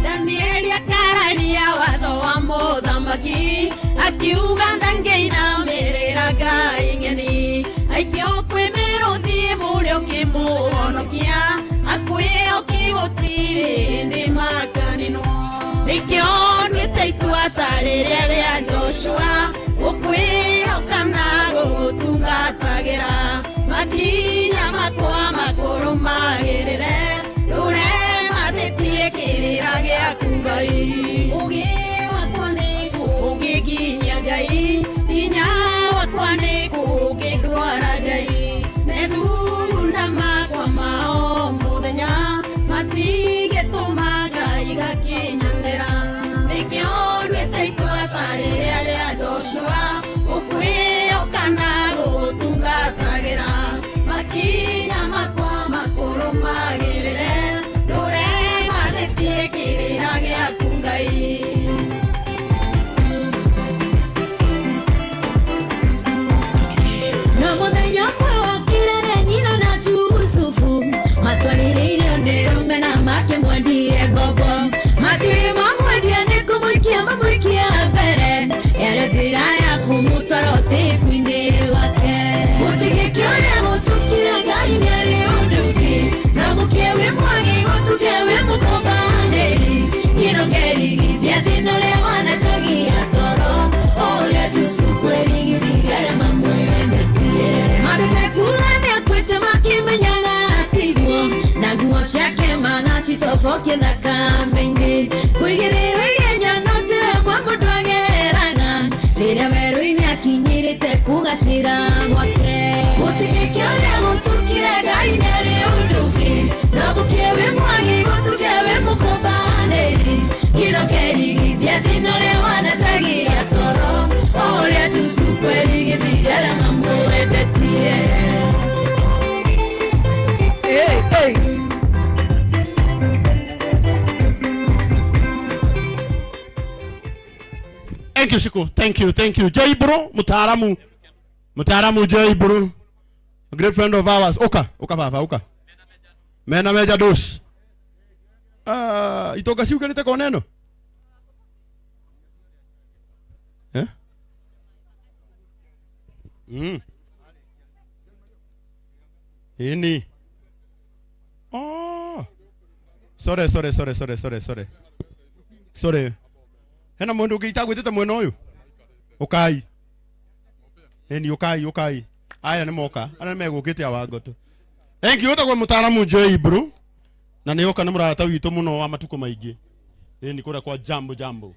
Danieli akararia watho wa mũthamaki akiuga ndangĩinamĩrĩra Ngai ng'eni aikio kwĩ mĩrũthi mũrĩ ũkĩmũhonokia akwĩhoki gũtirĩ hĩndĩ makaninwo nĩkĩo nduĩte itua ta rĩrĩa rĩa Joshua gũkwĩhoka na gũgũtungatagĩra makinya makwa makũrũ magĩrĩre ndũre mathĩtie kĩrĩra gĩaku Ngai ũgĩ wakwa nĩ kũũgĩkinyia Ngai hinya wakwa nĩ kũũgĩndwara Ngai methugunda makwa ma o mũthenya matigĩtũma Ngai gakinyanĩra nĩkĩo nduĩte itua ta rĩrĩa rĩa Joshua gũkwĩhoka na gũgũtungatagĩra makinya makwa makũrũ magĩrĩre ndũre mathĩtie kĩrĩra gĩaku Ngai. Na mũthenya ũmwe wakĩrere nyina na Jusufu matwarĩrĩirio nĩ rũmena makĩmwendie ngombo matuĩ mamwendia nĩ kũmũikia mamũikia mbere yarĩ njĩra ya kũmũtwara ũtĩku-inĩ wake gũtigĩkĩ ũrĩa gũtukire Ngai nĩarĩ ũndũ ũngĩ na mũkĩe wĩ mwagi gũtuke wĩ mũkombanĩri kĩno kerigithia thĩna ũrĩa wanatagia toro ũrĩa Jusufu erigithirie arĩa mamwendetie marute kura nĩakuĩte makĩmenyaga atiguo na nguo ciake magacitobokie thakame-inĩ kũigĩrĩrwo ihenya no njĩra ĩmwe mũndũ ageraga rĩrĩa werũ-inĩ akinyĩrĩte kũgacĩra gwake gũtigĩkĩ ũrĩa gũtukire Ngai nĩarĩ ũndũ ũngĩ na gũkĩe wĩ mwagi gũtuke wĩ mũkombanĩri kĩno kerigithia thĩna ũrĩa wanatagia toro ũrĩa Jusufu erigithirie arĩa mamwendetie. Hey, hey. Thank you, Shiko. Thank you, thank you. Joy bro, mutaalamu. Mutaalamu Joy bro. A great friend of ours. Oka, oka baba, oka. Mena meja dos. Itoka ciukanite kona ĩno? Eh? Ini. Oh. Sorry, sorry, sorry, sorry, sorry, sorry. Sorry. Hena mundu ungi itagwitite mwena uyu? Ukai. Eni ukai, ukai. Aya nĩ moka. Aya nĩ megũkĩte awangoto. Thank you ũtagwo mũtaaramu Joy bro. Na nĩ oka nĩ mũrata witũ mũno wa matukũ maingĩ. Eni kũrĩa kwa jambo jambo.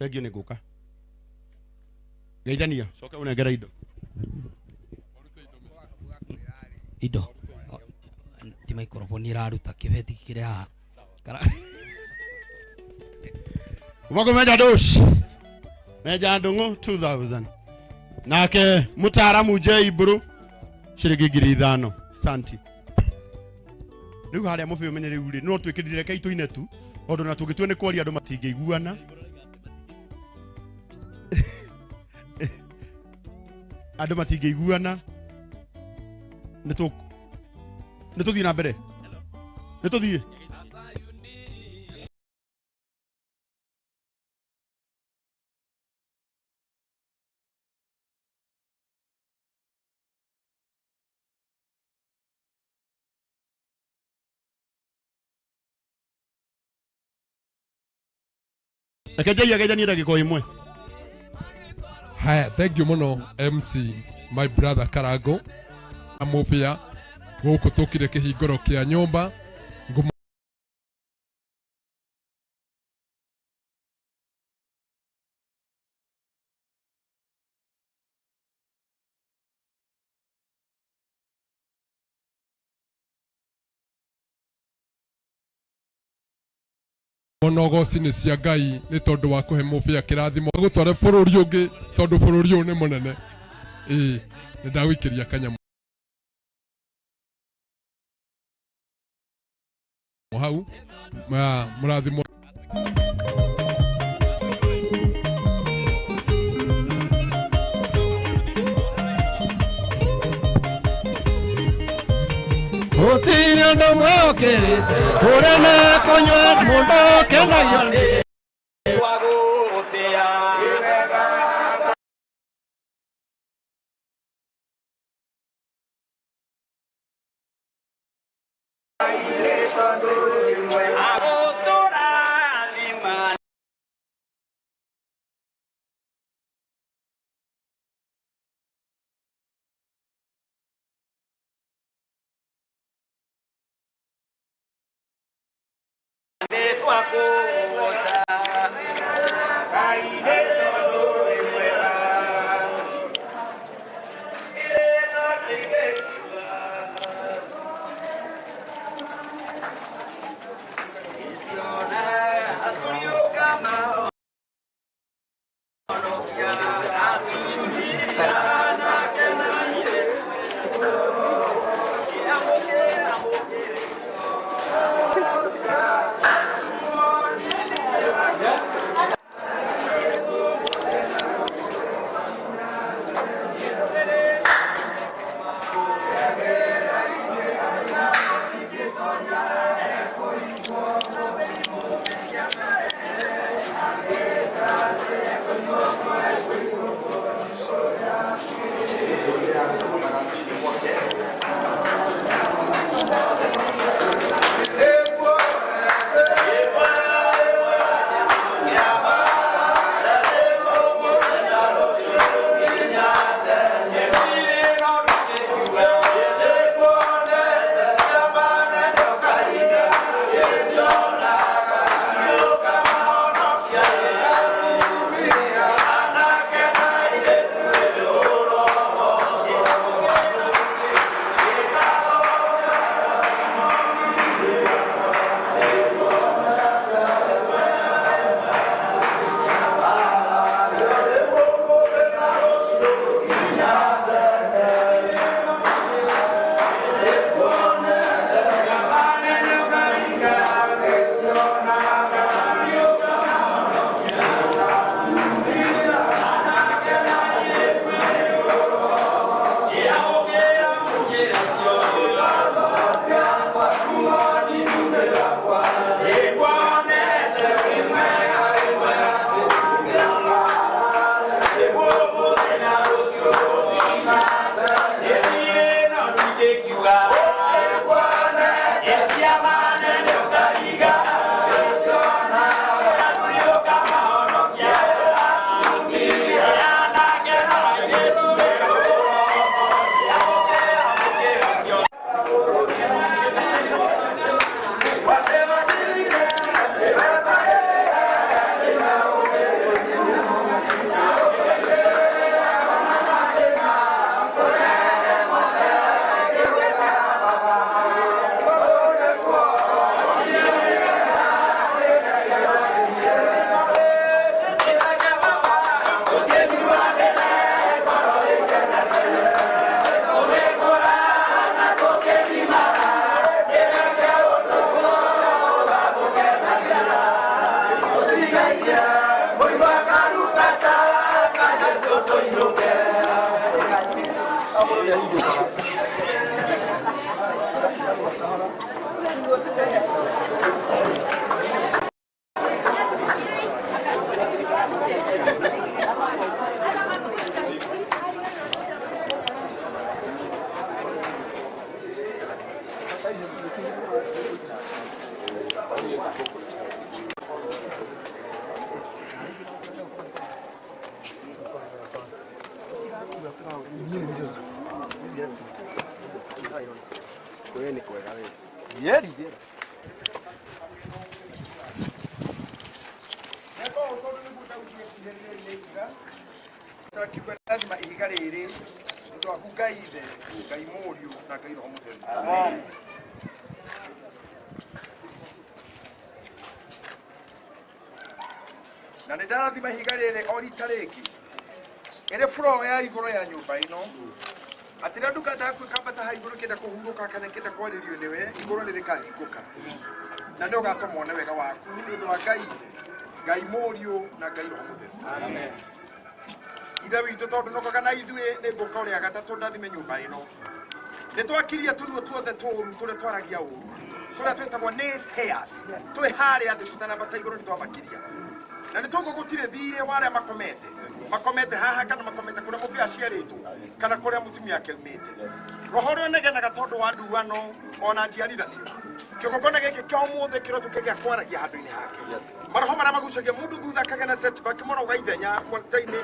Thengio nĩ ngũka. Geithania, coke ũnengere indo. Indo. Ti microphone iraruta kĩbeti kĩrĩ haha. Kuma kũ Meja Dosh. Meja Ndung'u 2000. Nake mutaaramu J Iburu ciringi 5,000. Santi. Rĩu harĩa mũbĩ ũmenye rĩu rĩ no twĩkĩrire reke itũine tu tondũ na tũngĩtua nĩ kwaria andũ matingĩiguana. Andũ matingĩiguana. Nĩ tũthiĩ na mbere. Nĩ tũthiĩ. Reke Njei ageithanie ndagĩka o ĩmwe. Haya, thank you muno MC my brother Karango Amubia guku tukire kihingoro kia nyumba monogoci nĩ cia Ngai nĩ tondũ wa kũhe Mũbĩa kĩrathimo gũtware bũrũri ũngĩ tondũ bũrũri ũyũ nĩ mũnene. Ĩĩ nĩ ndagũikĩria kanyamũ hau mũrathimo. Gũtirĩ ũndũ ũmwe ũkĩrĩte kũrĩa na kũnyua mũndũ ũkenagio nĩ wa gũtĩa. Agũtũrathima nĩtwakũgoca. Ngai nĩ tondũ wĩ mwega. Ĩno ndĩngĩkua. Nĩciona atũriũka mahonokia, atũririkana kenanire. Amũkĩra, amũkĩra. Na nä ndarathima ihiga rä rä o rita rä ngä ä rä floor ya igå ya nyå ino atä rä a ndungata yaku ĩkambata ha igå kenda kå hurå ka kana kenda kwarä rio nä we igå rä rä kahingå ka na nä å gatå mone wega waku nä å ndå wa Ngai ithe Ngai Mũriũ na Ngai Roho Mũtheru. Ithe witũ tondũ nũkaga na ithuĩ nĩ ngũka ũrĩa gatatũ ndathime nyũmba ĩno nĩ twakiria tũnua tuothe tũũru tũrĩa twaragia ũũru tũrĩa twĩtagwo naysayers twĩ harĩa thĩ tũtanambata igũrũ nĩ twamakiria na nĩ tũguo gũtirĩ thirĩ wa arĩa makomete makomete haha kana makomete kũrĩa mũbĩa aciarĩtwo kana kũrĩa mũtumia ake aumĩte roho ũrĩa ũnegenaga tondũ wa nduano ona njiarithanio kĩgongona gĩkĩ kĩa ũmũthĩ kĩrotuke gĩa kwaragia handũ-inĩ hake maroho marĩa magucagia mũndũ thutha akagĩa na setback marauga ithenya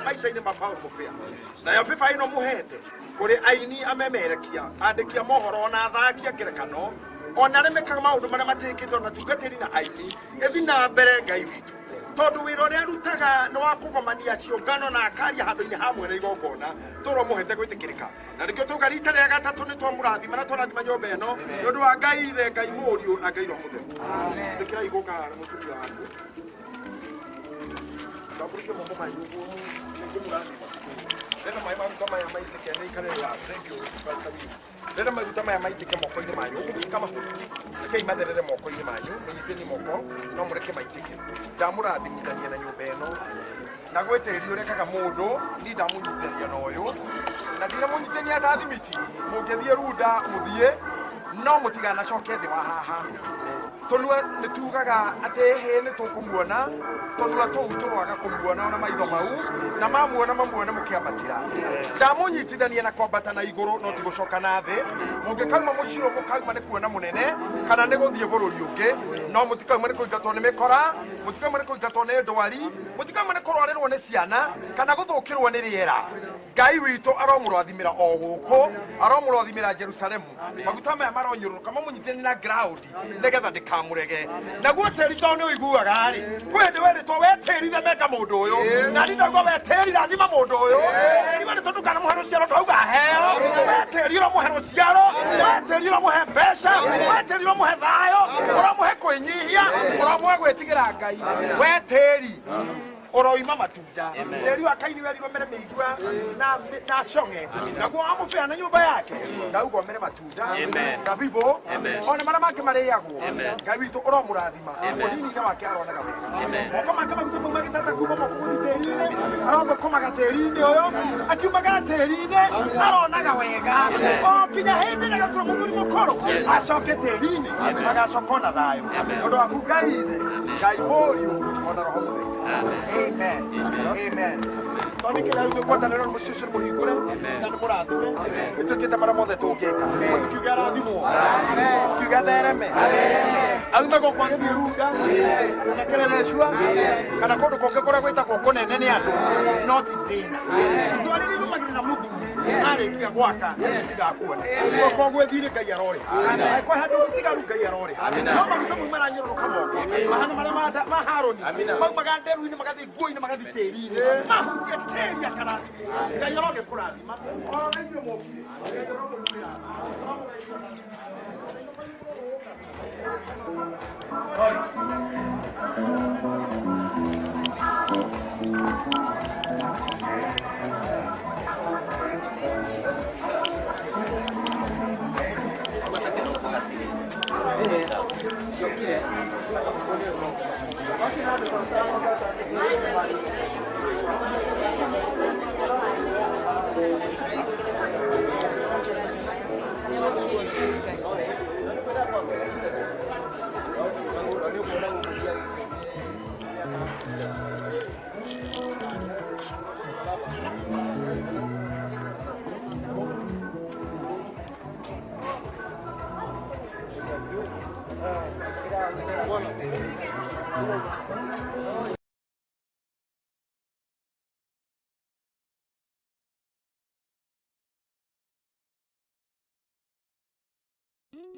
maica-inĩ ma Paul Mũbĩa nayo bĩba ĩno mũhete kũrĩ aini amemerekia andĩki a mohoro ona athaki a ngerekano ona arĩa mekaga maũndũ marĩa matĩkĩte ona tungatĩri na aini ĩthi na mbere Ngai witũ tondu wira uria arutaga ni wa kugomania ciungano na akaria handu-ini hamwe na igongona turwo muhete gwitikirika na nikio tuga rita ria gatatu ni twamurathima na twarathima nyumba ino ni undu wa Ngai ithe Ngai Mũriũ na Ngai Roho Mũtheru. Thikira igũka na mũtumia waku ndambũrũkie moko manyu ũguo nĩngũmũrathima renda maĩ maguta maya maitĩke nĩ ikare ya thank you Pastor Will renda maguta maya maitĩke moko-inĩ manyu ũguo mũtikamahutie rekei matherere moko-inĩ manyu mũnyitĩni moko no mũreke maitĩke ndamũrathimithania na nyũmba ĩno na gwĩ tĩri ũrekaga mũndũ ni ndamũnyitithania na ũyũ na ndinamũnyitithania ta thimiti mũngĩthiĩ runda mũthiĩ no mũtiganacoke thĩ wa haha tũnua nĩ tugaga atĩ hĩ nĩ tũkũmuona tũnua tũu tũrwaga kũmuona ona maitho mau na mamuona mamuone mũkĩambatĩra ndamũnyitithania na kwambata na igũrũ no ti gũcoka na thĩ mũngĩkauma mũciĩ ũyũ mũkauma nĩ kuona mũnene kana nĩ gũthiĩ bũrũri ũngĩ no mũtikauma nĩ kũingatwo nĩ mĩkora mũtikauma nĩ kũingatwo nĩ ndwari mũtikauma nĩ kũrwarĩrwo nĩ ciana kana gũthũkĩrwo nĩ rĩera Ngai witũ aromũrathimĩra o gũkũ aromũrathimĩra Jerusalemu maguta maya maronyũrũrũka mamũnyitĩrĩre na ground nĩgetha ndĩkamũrege naguo tĩri tondũ nĩ ũiguaga rĩ kwĩ hĩndĩ werĩtwo we tĩri themeka mũndũ ũyũ na niĩ ndauga we tĩri rathima mũndũ ũyũ tĩri werĩtwo ndũkanamũhe rũciaro ndauga heo we tĩri ũramũhe rũciaro we tĩri ũramũhe mbeca we tĩri ũramũhe thayũ ũramũhe kwĩnyihia ũramũhe gwĩtigĩra Ngai we tĩri oroima matunda tĩri wa Kaini werirwo mere mĩigua na cong'e naguo amũbĩa na nyũmba yake ndauga mere matunda thabibũ ona marĩa mangĩ marĩagwo Ngai witũ ũromũrathima mũnini-inĩ wake aronaga wega moko make maguta mau magĩtata kuma moko gũthiĩ tĩri-inĩ arothũkũmaga tĩri-inĩ ũyũ akiumagara tĩri-inĩ aronaga wega o nginya hĩndĩ ĩrĩa agakorwo mũthuri mũkũrũ acoke tĩri-inĩ agacoka ona thayũ nĩ ũndũ waku Ngai ithe Ngai Mũriũ ona Roho Mũtheru. Amen. Amen. Tondũ kĩrĩa rĩu ngwatanĩro nĩ mũciĩ ũcio nĩ mũhingũre na nĩ mũrathime nĩ twĩkĩte marĩa mothe tũngĩka mũtikiuge arathimwo mũtikiuge athereme aume gũkũ agĩthiĩ Runda kana Kĩrĩrĩcua kana kũndũ kũngĩ kũrĩa gwĩtagwo kũnene nĩ andũ no ti thĩna ndwari iria irũmagĩrĩra mũthuri arĩkia gwaka tigakuona koguo gwĩthirĩ Ngai arorĩha kwĩ handũ gũtigaru Ngai arorĩha no maguta mau maranyũrũrũka moko mahana marĩa ma Harũni maumaga nderu-inĩ magathiĩ nguo-inĩ magathiĩ tĩri-inĩ mahutia tĩri akarathimwo Ngai arogĩkũrathima oro na ithuĩ mũkire Ngai aromũrumĩra